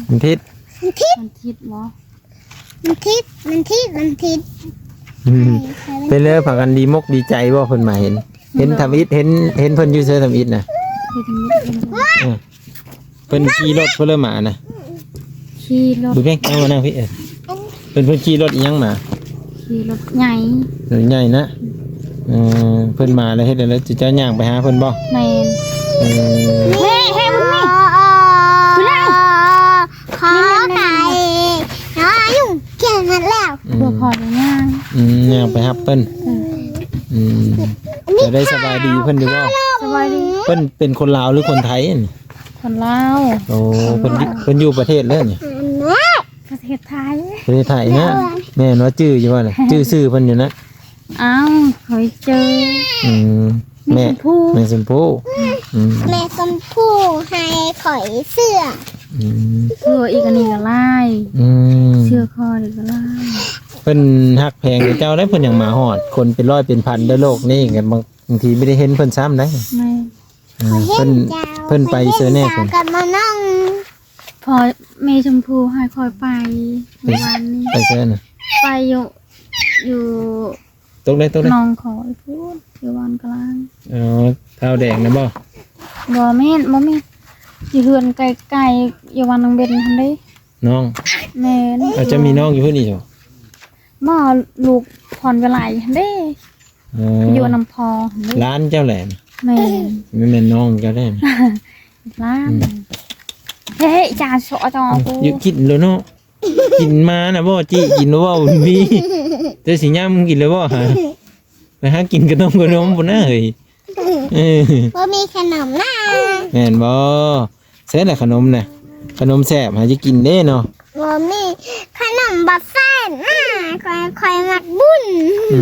ວັນທິດ ວັນທິດ ວັນທິດບໍ່? ວັນທິດ ວັນທິດ ວັນທິດ ອືມ ເປັນເລີ ພາກັນດີມົກດີໃຈບໍ່ ເພິ່ນມາເຫັນ ເຫັນທຳອິດ ເຫັນ ເຫັນເພິ່ນຢູ່ໃສທຳອິດນະ? ຢູ່ທຳອິດ ເອີ ເພິ່ນຂີ່ລົດພຸ້ນເລີ ໝານະ ຂີ່ລົດ ບຸນເພັງ ເອົາມານັ່ງພີ້ ເອີ ເພິ່ນ ເພິ່ນຂີ່ລົດອີ່ຫຍັງມາ? ຂີ່ລົດໃຫຍ່ ລົດໃຫຍ່ນະ ເອີ ເພິ່ນມາແລ້ວເຮັດແນວໃດ? ເຈົ້າຍ່າງໄປຫາເພິ່ນບໍ່? ແມ່ນ ເອີ ເຮີ້ຍ ເຮີ້ຍ ບຸນມີ ພຸ້ນນະ ຂໍໄກ່ ໜໍຢູ່ ຂຽນໝົດແລ້ວ ອືມ ບໍ່ພໍໄດ້ຍ່າງ ອືມ ຍ່າງໄປຮັບເພິ່ນ ອືມ ອືມ ຈະໄດ້ສະບາຍດີເພິ່ນຢູ່ບໍ່? ສະບາຍດີ ເພິ່ນເປັນຄົນລາວ ຫຼື ຄົນໄທ? ຄົນລາວ ໂອ້ ຄົນລາວ ເພິ່ນ ເພິ່ນຢູ່ປະເທດໃດນີ້? ປະເທດໄທ ປະເທດໄທນະ ແມ່ນບໍ່? ຈື່ຢູ່ບໍ່ນະ? ຈື່ຊື່ເພິ່ນຢູ່ນະ? ອ້າວ ຂ້ອຍຈື່ ອືມ ແມ່ ແມ່ຊົມພູ ແມ່ຊົມພູ ອືມ ແມ່ຊົມພູໃຫ້ຂ້ອຍເສື້ອ ອືມ ເສື້ອອີກອັນນີ້ກໍຫຼາຍ ອືມ ເສື້ອຂ້ອຍນີ້ກໍຫຼາຍ ເພິ່ນຮັກແພງເຈົ້າເດ້ ເພິ່ນຍັງມາຮອດ ຄົນເປັນຮ້ອຍເປັນພັນໃນໂລກນີ້ ບາງ ບາງທີບໍ່ໄດ້ເຫັນເພິ່ນຊ້ຳໃດ ແມ່ນ ເອີ ເພິ່ນ ເພິ່ນໄປເຊີແນ່ ເພິ່ນກັບມານັ່ງ ພໍ່ແມ່ຊົມພູໃຫ້ຂ້ອຍໄປ ໄປ ມື້ວານນີ້ ໄປເຊີນະ ໄປຢູ່ ຢູ່ ຕົກເດ້ ຕົກເດ້ ໜອງຂອຍພຸ້ນ ຢູ່ບ້ານກະລາງ ອໍ ທ້າວແດງນະບໍ່? ບໍ່ແມ່ນ ບໍ່ແມ່ນ ຢູ່ເຮືອນໃກ້ໆ ຢູ່ບ້ານນາງເບັນຫັ້ນເດ້ ນ້ອງ ແມ່ນ ອາດຈະມີນ້ອງຢູ່ພຸ້ນອີກບໍ? ບໍ່ ລູກພອນວິໄລຫັ້ນເດ້ ອໍ ຢູ່ນຳພໍ່ຫັ້ນເດ້ ຫຼານເຈົ້າແຫຼະ ແມ່ນ ບໍ່ແມ່ນນ້ອງເຈົ້າແຫຼະ ຫຼານ ອືມ ເຮີ້ຍ ຈານເຊາະຈອ ອືມ ຢູ່ກິນໂລດເນາະ ກິນມານະບໍ່ ຈິກິນບໍ່ ບໍ່ມີ ເຈົ້າຊິຍາມກິນແລ້ວບໍ່ຫາ ໄປຫາກິນຂະໜົມ ຂະໜົມພຸ້ນນະເຮີ້ຍ ເອີ ບໍ່ມີຂະໜົມນະ ແມ່ນບໍ່? ໃສລະຂະໜົມນະ ຂະໜົມແຊບຫາຈະກິນເດ້ເນາະ ບໍ່ມີຂະໜົມບໍ່ແຊບນະ ຂ້ອຍ ຂ້ອຍມັກບຸນ ອື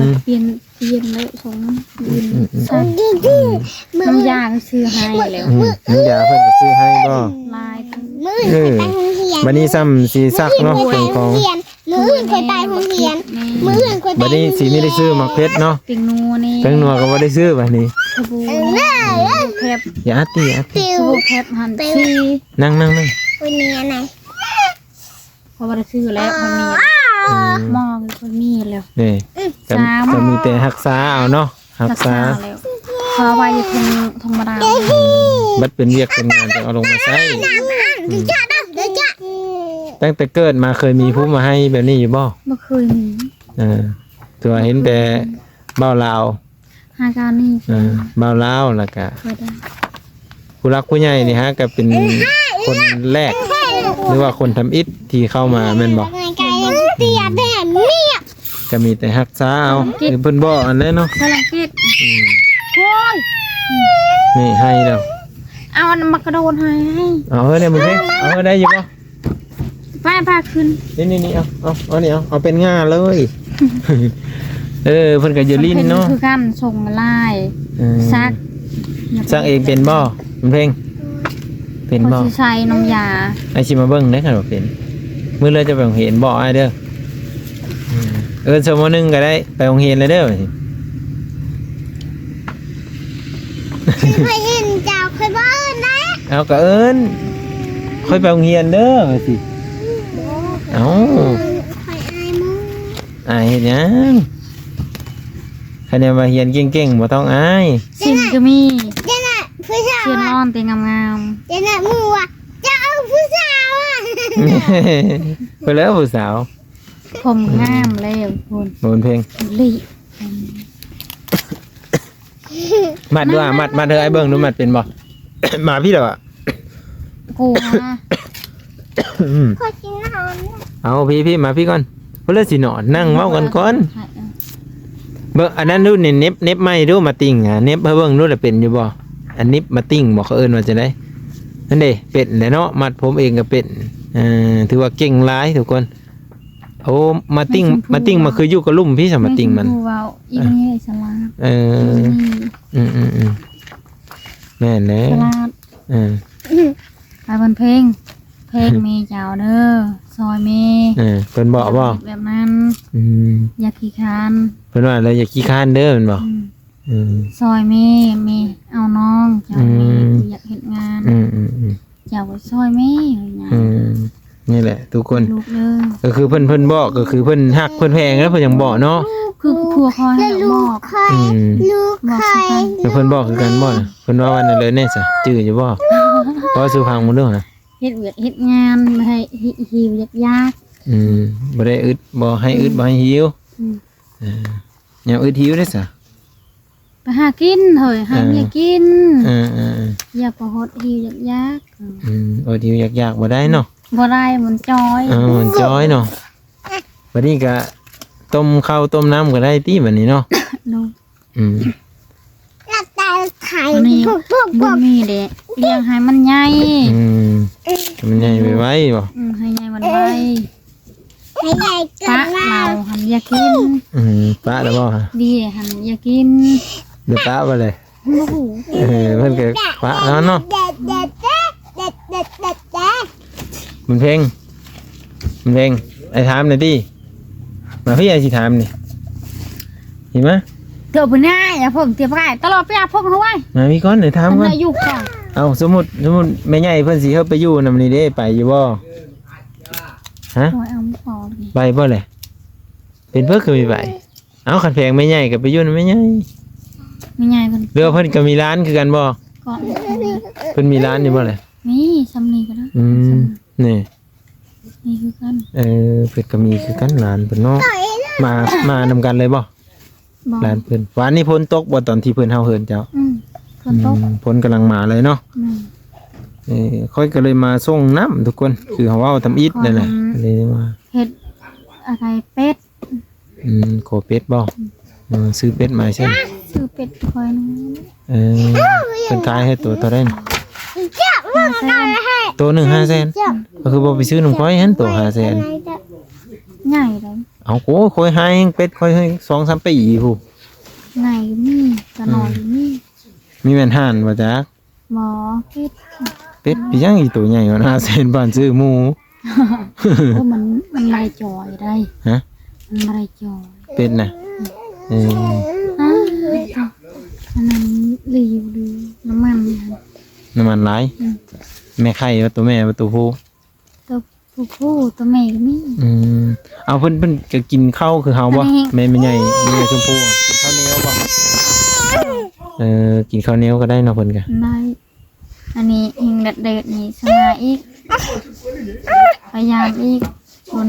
ມ ປ່ຽນ ປ່ຽນແລ້ວສອງ ອືມ ອືມ ນ້ຳຢາຊື້ໃຫ້ແລ້ວ ອືມ ນ້ຳຢາເພິ່ນກໍຊື້ໃຫ້ບໍ່? ຫຼາຍ ເອີ ບັດນີ້ຊ້ຳຊິຊັກເນາະ ເຄື່ອງຂອງ ມື້ອື່ນຂ້ອຍໄປໂຮງຮຽນ ມື້ອື່ນຂ້ອຍໄປ ບັດນີ້ຊິມີໄດ້ຊື້ໝາກເຜັດເນາະ ແປ້ງນົວນີ້ ແປ້ງນົວກໍບໍ່ໄດ້ຊື້ບັດນີ້ ສະບູ ແພັບ ຢ່າອັດຕິ ຢ່າອັດຕິ ສະບູແພັບຫັ້ນ ສີ່ ນັ່ງໆໆ ໂອ້ຍ ນີ້ອັນໃດ ເພາະວ່າໄດ້ຊື້ແລ້ວ ມັນມີ ອືມ ໝໍ້ກໍມີແລ້ວ ນີ້ ອືມ ກໍ ສາມ ກໍມີແຕ່ຮັກສາເອົາເນາະ ຮັກສາ ຮັກສາແລ້ວ ເພາະວ່າຢູ່ທົ່ງທຳມະດາ ອືມ ບັດເປັນວຽກເປັນງານຈັ່ງເອົາລົງມາໃຊ້ ອືມ ຕັ້ງແຕ່ເກີດມາເຄີຍມີຜູ້ມາໃຫ້ແບບນີ້ຢູ່ບໍ່? ບໍ່ເຄີຍມີ ເອີ ຖືວ່າເຫັນແຕ່ ອືມ ບ່າວລາວ ຫາການນີ້ ເອີ ບ່າວລາວ ແລ້ວກະ ບໍ່ໄດ້ ຜູ້ຫຼັກຜູ້ໃຫຍ່ນີ້ຫາກະເປັນຄົນແລກ ຫຼືວ່າຄົນທຳອິດທີ່ເຂົ້າມາແມ່ນບໍ່? ກະມີແຕ່ຮັກສາເອົາ ເພິ່ນບອກອັນນັ້ນເນາະ ພາສາອັງກິດ ອືມ ໂອ້ຍ ນີ້ໃຫ້ແລ້ວ ເອົາອັນໝາກກະໂດນໃຫ້ ເອົາເຮີ້ຍ ເອົາເຮີ້ຍ ໄດ້ຢູ່ບໍ່? ໄປ ພາຂຶ້ນ ນີ້ໆໆ ເອົາ ເອົາ ເອົານີ້ ເອົາ ເອົາເປັນງ່າເລີຍ ເອີ ເພິ່ນກໍຢ່າຫຼິ້ນເນາະ ຄືກັນ ສົ່ງຫຼາຍ ເອີ ຊັກ ຊັກເອງເປັນບໍ່? ເພັງ ເປັນບໍ່? ຂ້ອຍຊິໃສ່ນ້ຳຢາ ອ້າຍຊິມາເບິ່ງເດ້ ຄັນວ່າເປັນ ມື້ເລີຍຈະໄປໂຮງຮຽນ ບອກອ້າຍເດີ ເອີ ເອີ ຊົ່ວໂມງໜຶ່ງກໍໄດ້ ໄປໂຮງຮຽນແລ້ວເດີ ຂ້ອຍເຫັນເຈົ້າ ຂ້ອຍບໍ່ເອີ້ນໄດ້ ເອົາ ກໍເອີ້ນ ຂ້ອຍໄປໂຮງຮຽນເດີ ວ່າຊິ ບໍ່ ເອົາ ຂ້ອຍອາຍໝູ່ ອາຍເຮັດຫຍັງ? ຄະແນນວ່າຮຽນເກັ່ງໆ ບໍ່ຕ້ອງອາຍ ສິນກໍມີ ຈັ່ງນັ້ນ ຜູ້ສາວ ຮຽນ ອະ ຮ້ອນແຕ່ງາມໆ ຈັ່ງນັ້ນ ໝູ່ວ່າ ເຈົ້າເອົາຜູ້ສາວອະ ເພິ່ນແລ້ວຜູ້ສາວ ຜົມງາມແລ້ວພຸ້ນ ບໍ່ເປັນເພັງ ລີ ມັດດູອະ ມັດ ມັດເດີ ອ້າຍເບິ່ງດູ ມັດເປັນບໍ່? ມາພີ້ລະວະ ກູຫາ ອືມ ຂ້ອຍຊິນອນ ເອົາ ພີ້ ພີ້ ມາພີ້ກ່ອນ ເພິ່ນລະຊິນອນ ນັ່ງເວົ້າກັນກ່ອນ ເບິ່ງ ອັນນັ້ນດູນີ້ ເໜັບ ເໜັບໃໝ່ດູ ມາຕິ່ງ ອະ ເໜັບໃຫ້ເບິ່ງດູ ລະເປັນຢູ່ບໍ່? ອັນໜິບມາຕິ່ງບໍ່ ເຂົາເອີ້ນວ່າຈັ່ງໃດ? ນັ້ນເດ້ ເປັນແຫຼະເນາະ ມັດຜົມເອງກໍເປັນ ເອີ ຖືວ່າເກັ່ງຫຼາຍທຸກຄົນ ໂອ້ ມາຕິ່ງ ມາຕິ່ງ ມາຄືຢູ່ກະລຸ່ມພີ້ສະ ມາຕິ່ງມັນ ແມ່ນຄູເວົ້າ ອີ່ນີ້ສະຫຼາດ ເອີ ອືມ ອືມໆໆ ແມ່ນແຫຼະ ສະຫຼາດ ເອີ ໄປເພິ່ນເພັງ ເພັງແມ່ເຈົ້າເດີ ຊ່ອຍແມ່ ເອີ ເພິ່ນບອກບໍ່? ແບບນັ້ນ ອືມ ຢ່າຂີ້ຄ້ານ ເພິ່ນວ່າແລ້ວຢ່າຂີ້ຄ້ານເດີ ແມ່ນບໍ່? ອືມ ເອີ ຊ່ອຍແມ່ ແມ່ເອົານ້ອງເຈົ້າ ອືມ ແມ່ຢາກເຮັດງານ ອືມໆໆ ເຈົ້າກໍຊ່ອຍແມ່ ອືມ ນີ້ແຫຼະທຸກຄົນ ລູກເດີ ກໍຄືເພິ່ນ ເພິ່ນບອກ ກໍຄືເພິ່ນຮັກເພິ່ນແພງແລ້ວ ເພິ່ນຍັງບອກເນາະ ຄືຜົວຂ້ອຍຫັ້ນບອກ ອືມ ບອກຄືກັນ ແລ້ວເພິ່ນບອກຄືກັນບໍ່ນະ? ເພິ່ນເວົ້າວ່າແນວໃດແດ່ຊະ ຈື່ຢູ່ບໍ່? ເວົ້າສູ່ຟັງເບິ່ງດູນະ ເຮັດວຽກເຮັດງານ ໃຫ້ ຫິ ຫິວຢາກ ອືມ ບໍ່ໄດ້ອຶດ ບໍ່ໃຫ້ອຶດ ອືມ ບໍ່ໃຫ້ຫິວ ອືມ ເອີ ຍາມອຶດຫິວເດ້ຊະ ໄປຫາກິນເຮີ້ຍ ໃຫ້ເມຍກິນ ເອີ ເອີ ເອີ ຢ່າໄປຫົດຫິວຢາກໆ ອືມ ອົດຫິວຢາກໆບໍ່ໄດ້ເນາະ ບໍ່ໄດ້ ມັນຈ່ອຍ ເອີ ມັນຈ່ອຍເນາະ ບັດນີ້ກະຕົ້ມເຂົ້າຕົ້ມນ້ຳກໍໄດ້ຕິບັດນີ້ເນາະ ໂດຍ ອືມ ອັນນີ້ບຸນມີເດ້ ລ້ຽງໃຫ້ມັນໃຫຍ່ ອືມ ໃຫ້ມັນໃຫຍ່ໄວໆບໍ່ ອືມ ໃຫ້ໃຫຍ່ໄວໆ ໃຫ້ໃຫຍ່ເກີນ ປະລາວຫັ້ນຢ່າກິນ ອືມ ປະແລ້ວບໍ່? ເບັຍຫັ້ນຢ່າກິນ ດຽວປະບໍ່ເລີຍ ບໍ່ຮູ້ ເອີ ເພິ່ນກໍປະແລ້ວເນາະ ບຸນເພັງ ບຸນເພັງ ອ້າຍຖາມໜ່ອຍຕິ ມາພີ້ ອ້າຍຊິຖາມນີ້ ເຫັນມາ ເກີດບໍ່ໜ້າ ຢ່າເພິ່ງ ຕຽບກາຍ ຕະຫຼອດໄປຫາເພິ່ງເຮົາໄວ້ ມາພີ້ກ່ອນ ໄດ້ຖາມກ່ອນ ເອົາ ສົມມຸດ ສົມມຸດແມ່ໃຫຍ່ເພິ່ນຊິເຮົາໄປຢູ່ນຳນີ້ເດ້ ໄປຢູ່ບໍ່? ຮະ ໂອ້ຍ ເອົາບໍ່ພໍນີ້ ໄປບໍ່ແຫຼະ ເປັນເພິ່ນຄືມີໄປ ເອົາ ຄັນແພງແມ່ໃຫຍ່ກໍໄປຢູ່ນຳແມ່ໃຫຍ່ ແມ່ໃຫຍ່ເພິ່ນ ຫຼືວ່າເພິ່ນກໍມີຫຼານຄືກັນບໍ່? ກໍ ເພິ່ນມີຫຼານຢູ່ບໍ່ແຫຼະ? ມີ ຊ່ຳນີ້ກໍໄດ້ ອືມ ຊ່ຳນີ້ ນີ້ ມີຄືກັນ ເອີ ເພິ່ນກໍມີຄືກັນຫຼານເພິ່ນເນາະ ມາ ມານຳກັນເລີຍບໍ່? ບໍ່ ຫຼານເພິ່ນ ວານນີ້ຝົນຕົກບໍ່ ຕອນທີ່ເພິ່ນເຮົາເຮືອນເຈົ້າ? ອືມ ຝົນຕົກ ອືມ ຝົນກຳລັງມາເລີຍເນາະ ແມ່ນ ເອີ ຂ້ອຍກໍເລີຍມາສົ່ງນ້ຳທຸກຄົນ ຄືເຮົາເວົ້າທຳອິດນັ້ນແຫຼະ ເລີຍມາ ເຮັດອາໄກເປັດ ອືມ ຂໍເປັດບໍ່? ອືມ ເອີ ຊື້ເປັດມາໃສ່ ຊື້ເປັດຂ້ອຍໜຶ່ງ ເອີ ເພິ່ນຂາຍໃຫ້ໂຕເທົ່າໃດ? ຫ້າແສນ ໂຕໜຶ່ງຫ້າແສນ ກໍຄືບໍ່ໄປຊື້ນຳຂ້ອຍຫັ້ນ ໂຕຫ້າແສນ ໃຫຍ່ເດ້ ເອົາ ໂອ້ ຂ້ອຍຫາແຮງເປັດຂ້ອຍສອງສາມປີພຸ້ນ ໃຫຍ່ມີ ກະນ້ອຍມີ ອືມ ມີແມ່ນຫ່ານບໍ່ຈັກ? ບໍ່ ເປັດ ເປັດ ເປັດເປັນຫຍັງອີໂຕໃຫຍ່ກວ່າຫ້າແສນ ປານຊື້ໝູ ໂອ້ ມັນ ມັນບໍ່ໄດ້ຈ່ອຍໄດ໋. ຮະ? ມັນບໍ່ໄດ້ຈ່ອຍ ເປັນນະ. ເອີ ອ່າ ອັນນັ້ນຫຼີວ ນ້ຳມັນ ນ້ຳມັນຫຼາຍ. ອືມ ແມ່ໄຂ່ວ່າ ໂຕແມ່ວ່າ ໂຕຜູ້? ໂຕ ໂຕຜູ້ ໂຕແມ່ກໍມີ. ອືມ ເອົາ ເພິ່ນ ເພິ່ນກໍກິນເຂົ້າຄືເຮົາບໍ່? ອັນນີ້ ແມ່ ແມ່ໃຫຍ່ ແມ່ໃຫຍ່ຊົມພູ ກິນເຂົ້າໜຽວບໍ່? ເອີ ກິນເຂົ້າໜຽວກໍໄດ້ເນາະ ເພິ່ນກໍໄດ້. ອັນນີ້ແຮງແດດໆນີ້ສະຫງ່າອີກ ພະຍາຍາມອີກ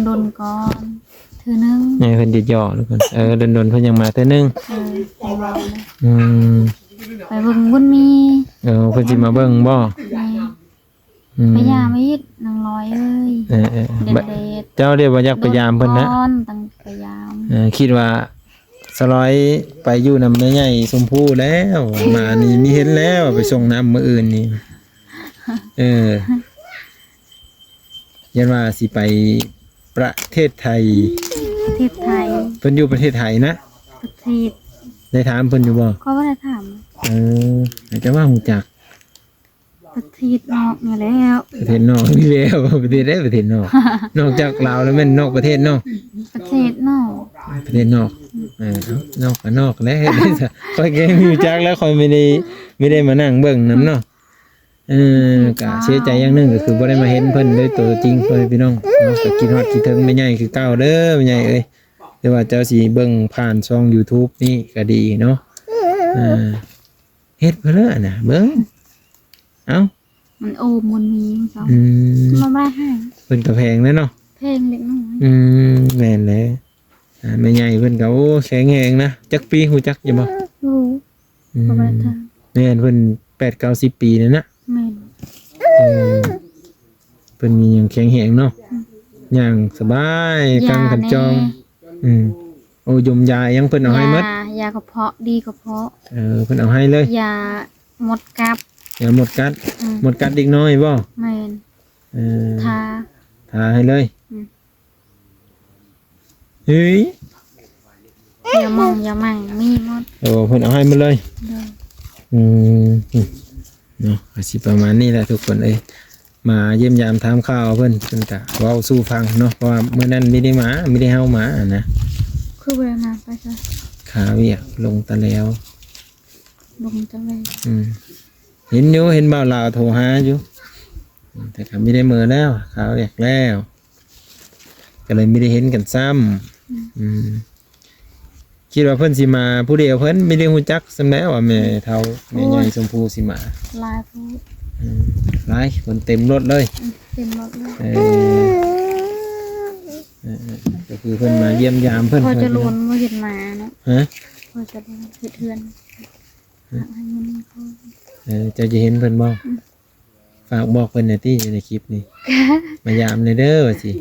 ດົນໆກ່ອນເທື່ອໜຶ່ງ. ໃຫ້ເພິ່ນຢໍ້ໆ ທຸກຄົນ. ເອີ ດົນໆເພິ່ນຍັງມາເທື່ອໜຶ່ງ. ເອີ ໄປເບິ່ງບຸນມີ. ເອີ ເພິ່ນຊິມາເບິ່ງບໍ່? ແມ່ນ. ອືມ ພະຍາຍາມອີກ ນາງລອຍເອີຍ. ເອີໆ ເດັດໆ ເຈົ້າເດບໍ່ຢາກໄປຢາມເພິ່ນນະ? ຕ້ອງໄປຢາມ. ເອີ ຄິດວ່າສະລອຍໄປຢູ່ນຳແມ່ໃຫຍ່ຊົມພູແລ້ວ ມານີ້ມີເຫັນແລ້ວ ໄປສົ່ງນ້ຳມື້ອື່ນນີ້. ເອີ ຢ້ານວ່າຊິໄປປະເທດໄທ. ປະເທດໄທ. ເພິ່ນຢູ່ປະເທດໄທນະ? ປະເທດ ໄດ້ຖາມເພິ່ນຢູ່ບໍ່? ຂ້ອຍບໍ່ໄດ້ຖາມ. ເອີ ແຕ່ວ່າຮູ້ຈັກ ປະເທດນອກນີ້ແລ້ວ. ປະເທດນອກນີ້ແລ້ວ. ປະເທດໃດ? ປະເທດນອກ. ນອກຈາກລາວແລ້ວແມ່ນນອກປະເທດເນາະ? ປະເທດນອກ. ປະເທດນອກ. ເອີ ນອກກໍນອກແຫຼະ. ຂ້ອຍກໍຮູ້ຈັກແລ້ວ ຂ້ອຍໄມ່ໄດ້ ໄມ່ໄດ້ມານັ່ງເບິ່ງນຳເນາະ. ເອີ ກໍເສຍໃຈຢ່າງໜຶ່ງ ກໍຄືບໍ່ໄດ້ມາເຫັນເພິ່ນໂດຍຕົວຈິງ ພໍ່ແມ່ພີ່ນ້ອງເນາະ. ກໍຄິດຮອດຄິດເຖິງແມ່ໃຫຍ່ຄືເກົ່າເດີ ແມ່ໃຫຍ່ເອີຍ. ແຕ່ວ່າເຈົ້າຊິເບິ່ງຜ່ານຊ່ອງ YouTube ນີ້ກໍດີເນາະ. ເອີ ເຮັດເພິ່ນເລີຍນະ ເບິ່ງ. ເອົ້າ ມັນໂອມມັນມີຂອງເຂົາ. ອືມ ມັນບໍ່ໄດ້ໃຫ້. ເພິ່ນກໍແພງແຫຼະເນາະ. ແພງເລັກນ້ອຍ. ອືມ ແມ່ນແຫຼະ. ອ່າ ແມ່ໃຫຍ່ເພິ່ນກໍ ໂອ້ ແຂງແຮງນະ. ຈັກປີຮູ້ຈັກຢູ່ບໍ່? ຮູ້. ອືມ ບໍ່ໄດ້ຖາມ. ແມ່ນ ເພິ່ນແປດເກົ້າສິບປີແລ້ວນະ. ແມ່ນ. ເອີ ເພິ່ນຍັງແຂງແຮງເນາະ. ອືມ ຍ່າງສະບາຍ ກາງຄັນຈອງ. ອືມ ໂອ້ ຢົມຢາຫຍັງເພິ່ນເອົາໃຫ້ໝົດ. ຢາ ຢາກະເພາະ ດີກະເພາະ. ເອີ ເພິ່ນເອົາໃຫ້ເລີຍ. ຢາມົດກັດ. ຢາມົດກັດ. ອືມ ມົດກັດເດັກນ້ອຍບໍ່? ແມ່ນ. ເອີ ທາ ທາໃຫ້ເລີຍ. ອືມ ເຮີ້ຍ ຢາໝອງຢາໝັ່ງມີໝົດ. ໂອ້ ເພິ່ນເອົາໃຫ້ໝົດເລີຍ. ໂດຍ. ອືມ ເນາະ ກໍຊິປະມານນີ້ແຫຼະທຸກຄົນເອີຍ. ມາຢ້ຽມຢາມຖາມຂ່າວເພິ່ນ ເພິ່ນກະເວົ້າສູ່ຟັງເນາະ ເພາະວ່າມື້ນັ້ນມີໄດ້ມາ ມີໄດ້ເຮົາມາຫັ້ນນະ. ຄືບໍ່ໄດ້ມາ ໄປໃສ? ຄາວຽກລົງຕະແຫຼວ. ລົງຕະແຫຼວ. ອືມ ເຫັນຢູ່ ເຫັນບ່າວລາວໂທຫາຢູ່ ແຕ່ກໍມີໄດ້ເມີແລ້ວ ຄາວຽກແລ້ວ ກໍເລີຍມີໄດ້ເຫັນກັນຊ້ຳ. ອືມ ອືມ ຄິດວ່າເພິ່ນຊິມາຜູ້ດຽວ ເພິ່ນມີໄດ້ຮູ້ຈັກຊ້ຳແລ້ວວ່າແມ່ເຖົ້າ ແມ່ໃຫຍ່ຊົມພູຊິມາ. ຫຼາຍຜູ້. ອືມ ຫຼາຍຄົນເຕັມລົດເລີຍ. ອືມ ເຕັມລົດເລີຍ. ເອີ ເອີໆ ກໍຄືເພິ່ນມາຢ້ຽມຢາມເພິ່ນ. ພໍ່ຈະລວນບໍ່ເຫັນມາເນາະ. ຮະ? ພໍ່ຈະລວນເຮັດເຮືອນ. ຮະ? ໃຫ້ເງິນເຂົາ. ເອີ ເຈົ້າຈະເຫັນເພິ່ນບໍ່? ອືມ ຝາກບອກເພິ່ນແດ່ຕິ ຢູ່ໃນຄລິບນີ້ ມາຢາມແດ່ເດີວ່າຊິ.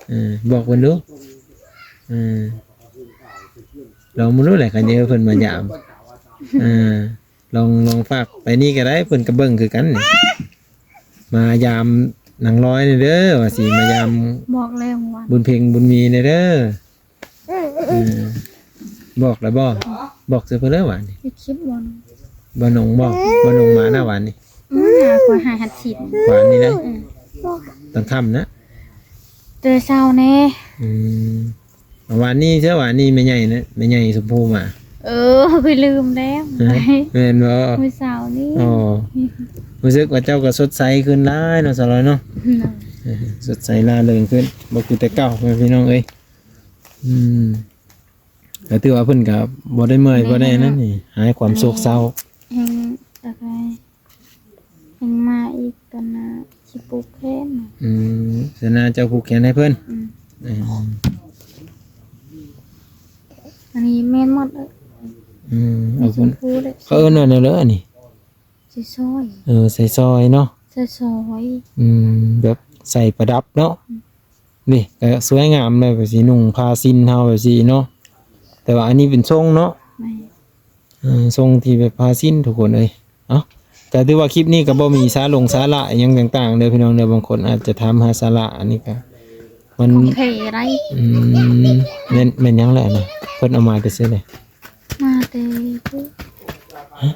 ເອີ ບອກເພິ່ນດູ. ເອີ ລອງເບິ່ງດູແຫຼະ ຄັນເຫັນເພິ່ນມາຢາມ. ເອີ ລອງ ລອງຝາກໄປນີ້ກໍໄດ້ ເພິ່ນກໍເບິ່ງຄືກັນນີ້ ມາຢາມນາງລອຍແດ່ເດີວ່າຊິ ມາຢາມ ບອກແລ້ວວ່າ ບຸນເພັງບຸນມີແດ່ເດີ. ເອີ ບອກແລ້ວບໍ່? ບອກໃສ່ເພິ່ນເລີຍຫວານີ້. ຢູ່ຄລິບບໍ່? ບໍ່ໜົງບໍ່? ບໍ່ໜົງມານະຫວານີ້. ອືມ ຂ້ອຍຫາຫັດສິນຫວານນີ້ນະ. ອືມ ຕອນຄ່ຳນະ ແຕ່ເຊົ້າແດ່. ອືມ ຫວານນີ້ເທື່ອ ຫວານນີ້ແມ່ໃຫຍ່ນະ ແມ່ໃຫຍ່ຊົມພູມາ. ເອີ ຂ້ອຍລືມແລ້ວ. ຮະ? ແມ່ນບໍ່? ມື້ເຊົ້ານີ້. ອໍ ຮູ້ສຶກວ່າເຈົ້າກໍສົດໃສຂຶ້ນຫຼາຍເນາະ ສາວລອຍເນາະ. ອືມ ເອີ ສົດໃສລ່າເລີງຂຶ້ນ ບໍ່ຄືແຕ່ເກົ່າ ພີ່ນ້ອງເອີຍ. ອືມ ກໍຖືວ່າເພິ່ນກໍບໍ່ໄດ້ເມື່ອຍ ບໍ່ໄດ້ອັນນັ້ນນີ້ ຫາຍຄວາມໂສກເສົ້າ. ແຮງ ແຮງມາອີກຕອນໜ້າຊິຜູກແຂນ. ອືມ ຕອນໜ້າເຈົ້າຜູກແຂນໃຫ້ເພິ່ນ. ອືມ ເອີ ອັນນີ້ແມ່ນໝົດເລີຍ. ອືມ ເອົາເພິ່ນ ເຂົາເອີ້ນວ່າແນວໃດອັນນີ້? ໃສ່ຊອຍ. ເອີ ໃສ່ຊອຍເນາະ ໃສ່ຊອຍ. ອືມ ແບບໃສ່ປະດັບເນາະ. ອືມ ນີ້ກໍສວຍງາມເລີຍ ແບບຊິນຸ່ງຜ້າສິ້ນເຮົາແບບຊີ້ເນາະ ແຕ່ວ່າອັນນີ້ເປັນຊົງເນາະ. ແມ່ນ. ເອີ ຊົງທີ່ແບບຜ້າສິ້ນທຸກຄົນເອີຍ. ເອົ້າ ກໍຖືວ່າຄລິບນີ້ກໍບໍ່ມີສາລົງສາລະຫຍັງຕ່າງໆເດີພີ່ນ້ອງເດີ ບາງຄົນອາດຈະຖາມຫາສາລະ ອັນນີ້ກໍມັນ ຂອງແທ້ໄດ໋. ອືມ ແມ່ນ ແມ່ນຫຍັງແຫຼະນະ ເພິ່ນເອົາມາແຕ່ໃສແຫຼະ? ມາແຕ່ ຮະ?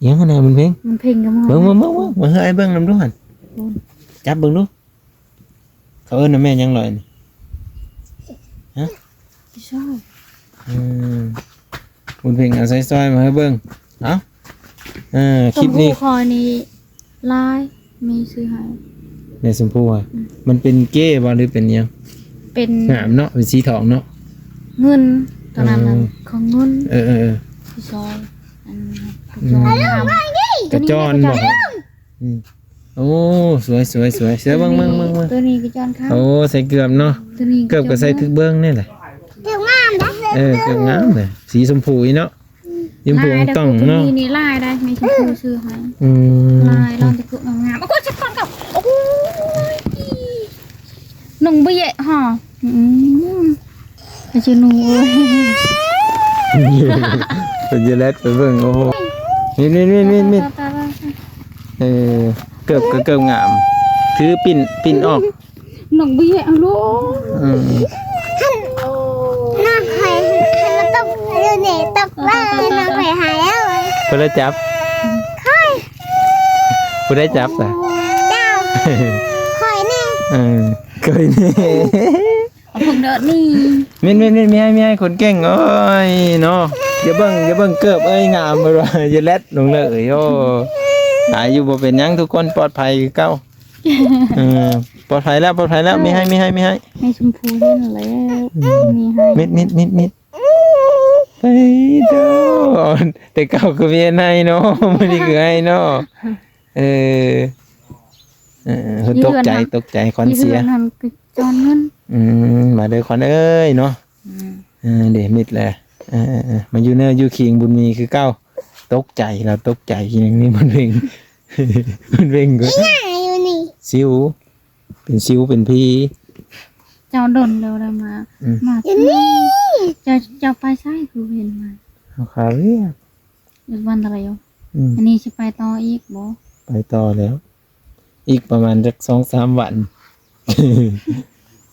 ຫຍັງຫັ້ນນະ ບຸນເພັງ? ບຸນເພັງກໍມາ. ເບິ່ງໆໆ ມາໃຫ້ອ້າຍເບິ່ງນຳດູຫັ້ນ. จับเบิ่งดู เขาเอิ้นว่าแม่หยังหน่อยนี่ ฮะ พี่ซอย อืม บุญเพ็งเอาใส่ซอยมาให้เบิ่ง เอ้า เออ คลิปนี้ ชมพูคอนี้ลาย มีซื้อให้ แม่ชมพูอะ อืม มันเป็นเก้บ่หรือเป็นหยัง เป็น งามเนาะ เป็นสีทองเนาะ เงิน ตอนนั้นน่ะ เออ ของเงิน เออ เออ เออ พี่ซอย อัน อืม กระจอนบ่ อืม โอ้ สวย สวย สวย เสือ เบิ่ง เบิ่ง เบิ่ง เบิ่ง ตัวนี้กระจอนขาว โอ้ ใส่เกือบเนาะ ตัวนี้ เกือบก็ใส่ กระจอนขาว ถืกเบิ่งนี่แหละ เกือบงามนะ เออ เกือบงามเลย สีชมพูอีเนาะ ชมพู ลาย ต้องเนาะ ตัวนี้นี่ลายได้ มีชมพูซื้อให้ อืม ลายลองจะคืองามๆ โอ้ย เช็ดก่อนก่อน โอ้ย น้องเบี้ยห่อ อืม ไปชื่อหนูเอ้ย เป็นเยลแลดไปเบิ่ง โอ้โห นี่ นี่ นี่ นี่ นี่ เออ เกือบก็เกือบงาม คือปิ้น ปิ้นออก น้องเบี้ยเอาลูก อืม น้องหอย มันตกอยู่นี่ ตกเลย น้องหอยหายแล้ว ผู้ใดจับ ข้อย ผู้ใดจับล่ะ เจ้า ข้อยนี่ เออ ข้อยนี่ เอาพวกเดินนี่ มิน มิน มิน มีให้ มีให้ คนเก่ง โอ้ย เนาะ อย่าเบิ่ง อย่าเบิ่งเกือบ เอ้ย งาม เพิ่นว่า อย่าแลดลงเลย โอ้ อายุบ่เป็นหยัง ทุกคนปลอดภัยคือเก่า เออ ปลอดภัยแล้ว ปลอดภัยแล้ว มีให้ มีให้ มีให้ ให้ชมพูเห็นแล้ว อืม มีให้ มิด มิด มิด มิด ไปเด้อ แต่เก่าก็มีให้เนาะ มื้อนี้คือให้เนาะ เออ เออ เพิ่นตกใจ อยู่เฮือนหลัง ตกใจ ขวัญเสีย อยู่เฮือนหลัง จอนเงิน อืม มาเด้อขวัญเอ้ยเนาะ อืม เออ เด้มิดแหละ เออ เออ เออ มาอยู่เนิออยู่คิงบุญมีคือเก่า ตกใจ ลาวตกใจ อีหยังนี่ บุญเพ็ง บุญเพ็งก็ อีหยังอยู่นี่ สิว เป็นสิวเป็นผี เจ้าดนแล้วได้มา อืม มา อยู่นี่ เจ้า เจ้าไปไสคือเห็นมา เอาขาเวียก อีกวันเท่าไหร่อยู่ อืม อันนี้สิไปต่ออีกบ่ ไปต่อแล้ว อีกประมาณจักสองสามวัน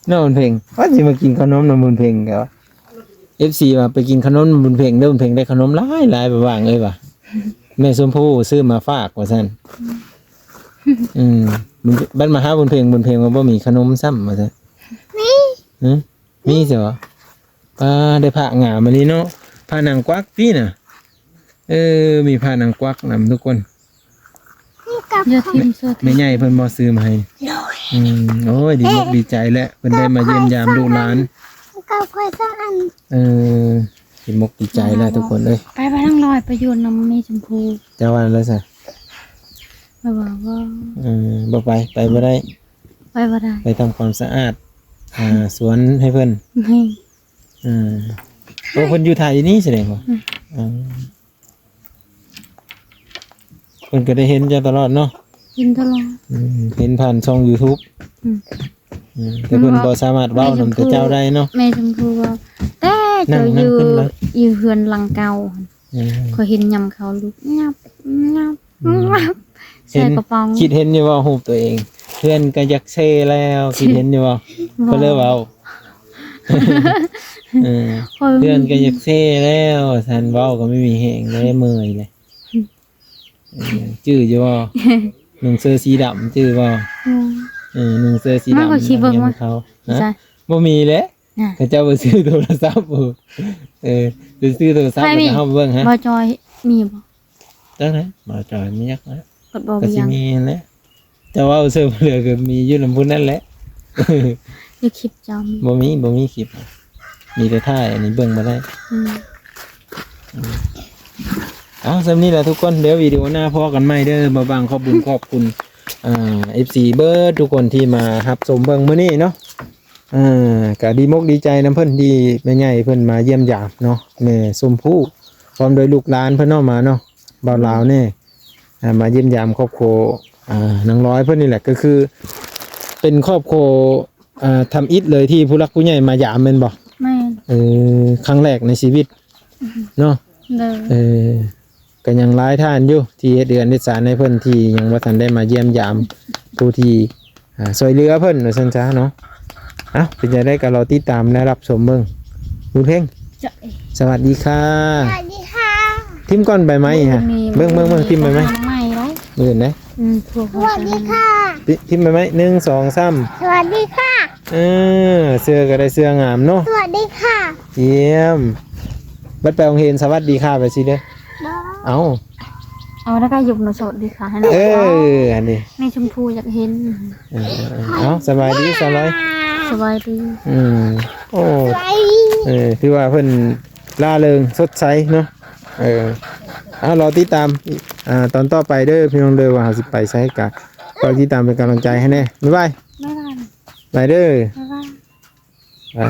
เนาะบุญเพ็ง ว่าสิมากินขนมนำบุญเพ็งก็ เอฟซี ว่าไปกินขนมนำบุญเพ็งเด้อ บุญเพ็งได้ขนมหลายๆ ไปวางเอ้ยว่า แม่ชมพูซื้อมาฝากว่าซั่น อืม บัดมาหาบุญเพ็ง บุญเพ็งว่าบ่มีขนมซ้ำว่าซั่น มี หึ มีสิบ่ ป้า ได้พระงามอันนี้เนาะ พระนางกวักติน่ะ เออ มีพระนางกวักนำทุกคน นี่กับ อย่าถิ่มโซ่ แม่ใหญ่เพิ่นบ่ซื้อมาให้ โดย อืม โอ้ย ดีมกดีใจแหละ เพิ่นได้มาเยี่ยมยามลูกหลาน กับข้อยสองอัน เออ ดีมกดีใจแหละทุกคนเอ้ย ไป ไปทางลอย ไปอยู่นำแม่ชมพู เจ้าว่าแล้วซะ ไปว่าบ่ เออ บ่ไป ไปบ่ได้ ไปบ่ได้ ไปทำความสะอาด อ่า สวนให้เพิ่น ให้ เออ โอ้ เพิ่นอยู่ไทยนี่แสดงว่า อืม อ๋อ เพิ่นก็ได้เห็นเจ้าตลอดเนาะ เห็นตลอด อืม เห็นผ่านช่องยูทูบ อืม อืม แต่เพิ่นบ่สามารถเว้านำแต่เจ้าได้เนาะ แม่ชมพูว่า แต่เจ้าอยู่ อยู่เฮือนหลังเก่า เออ ข้อยเห็นยามเขาลุกงับงับ อืม ใส่กระป๋อง คิดเห็นอยู่ว่ารูปตัวเอง เพื่อนก็อยากเซแล้ว คิดเห็นอยู่ว่า บ่ เพิ่นเลยเว้า เออ ข้อย เพื่อนก็อยากเซแล้ว ซั่นเว้าก็ไม่มีแฮงเลย เมื่อยเลย อืม เออ จื้ออยู่บ่ นุ่งเสื้อสีดำ จื้อบ่ อืม เออ นุ่งเสื้อสีดำ มันก็สิเบิ่ง อันนี้ ว่า เขา ฮะ ใช่ บ่มีแหละ น่ะ เขาเจ้าไปซื้อโทรศัพท์ เออ ไปซื้อโทรศัพท์ ใครมี แล้วก็เฮาไปเบิ่งฮะ บ่จอยมีบ่ จักนะ บ่จอยมีจักนะ กดบ่ ก็สิมีนั่นแหละ แต่ว่าเอาเสื้อเหลือก็มีอยู่นำผู้นั่นแหละ อยู่คลิปเจ้ามี บ่มี บ่มีคลิป มีแต่ถ่าย อันนี้เบิ่งบ่ได้ อืม อืม เอา ส่ำนี้แหละทุกคน เดี๋ยววิดีโอหน้าพ้อกันใหม่เด้อ บ่าวบางขอบบุญขอบคุณ อ่า เอฟซี เบิดทุกคนที่มารับชมเบิ่งมื้อนี้เนาะ เออ ก็ดีมกดีใจนำเพิ่นที่แม่ใหญ่เพิ่นมาเยี่ยมยามเนาะ แม่ชมพู พร้อมด้วยลูกหลานเพิ่นเนาะ มาเนาะ บ่าวลาวแน่ อ่า มาเยี่ยมยามครอบครัว อ่า นางร้อยเพิ่นนี่แหละ ก็คือเป็นครอบครัว อ่า ทำอิฐเลยที่ผู้หลักผู้ใหญ่มายามแม่นบ่ แม่น เออ ครั้งแรกในชีวิต อืม เนาะ โดย เออ ก็ยังหลายท่านอยู่ที่เฮ็ดเรือนเฮ็ดซานให้เพิ่น ที่ยังบ่ทันได้มาเยี่ยมยามผู้ที่ อ่า ช่วยเหลือเพิ่นว่าซั่นซะเนาะ เอ้า เป็นจั่งใดก็รอติดตามและรับชมเบิ่ง บุญเพ็ง จ้ะ สวัสดีค่ะ สวัสดีค่ะ ทิ่มก่อนใบไม้ฮะ มี เบิ่ง เบิ่ง เบิ่ง ทิ่มใบไม้ ไม้ได้ มื้ออื่นนะ อืม สวัสดีค่ะ ພິມໄປໄໝ ໜຶ່ງ ສອງ ສາມ ສະຫວັດດີຄ່ະ. ເອີ ເສື້ອກໍໄດ້ເສື້ອງາມເນາະ. ສະຫວັດດີຄ່ະ. ຢ້ຽມ. ບັດໄປໂຮງຮຽນສະຫວັດດີຄ່ະໄປຊິເດີ. ເອົ້າ ເອົາແລ້ວກໍຍົກມາສະຫວັດດີຄ່ະໃຫ້ນ້ອງ. ເອີ ອັນນີ້ ແມ່ຊົມພູຢາກເຫັນ. ເອີ ເອີ ເອີ ເອົາ ສະບາຍດີສາວລອຍ. ສະບາຍດີ. ອືມ ໂອ້ ສະບາຍດີ. ເອີ ຖືວ່າເພິ່ນລ່າເລີງສົດໃສເນາະ. ເອີ ເອົາ ລໍຕິດຕາມ ອ່າ ຕອນຕໍ່ໄປເດີພີ່ນ້ອງເດີ ວ່າເຮົາຊິໄປໃສ ກໍ ກໍຕິດຕາມເປັນກຳລັງໃຈໃຫ້ແດ່. ບາຍບາຍ. ບາຍບາຍ. ໄປເດີ. ບາຍບາຍ. ໄປ.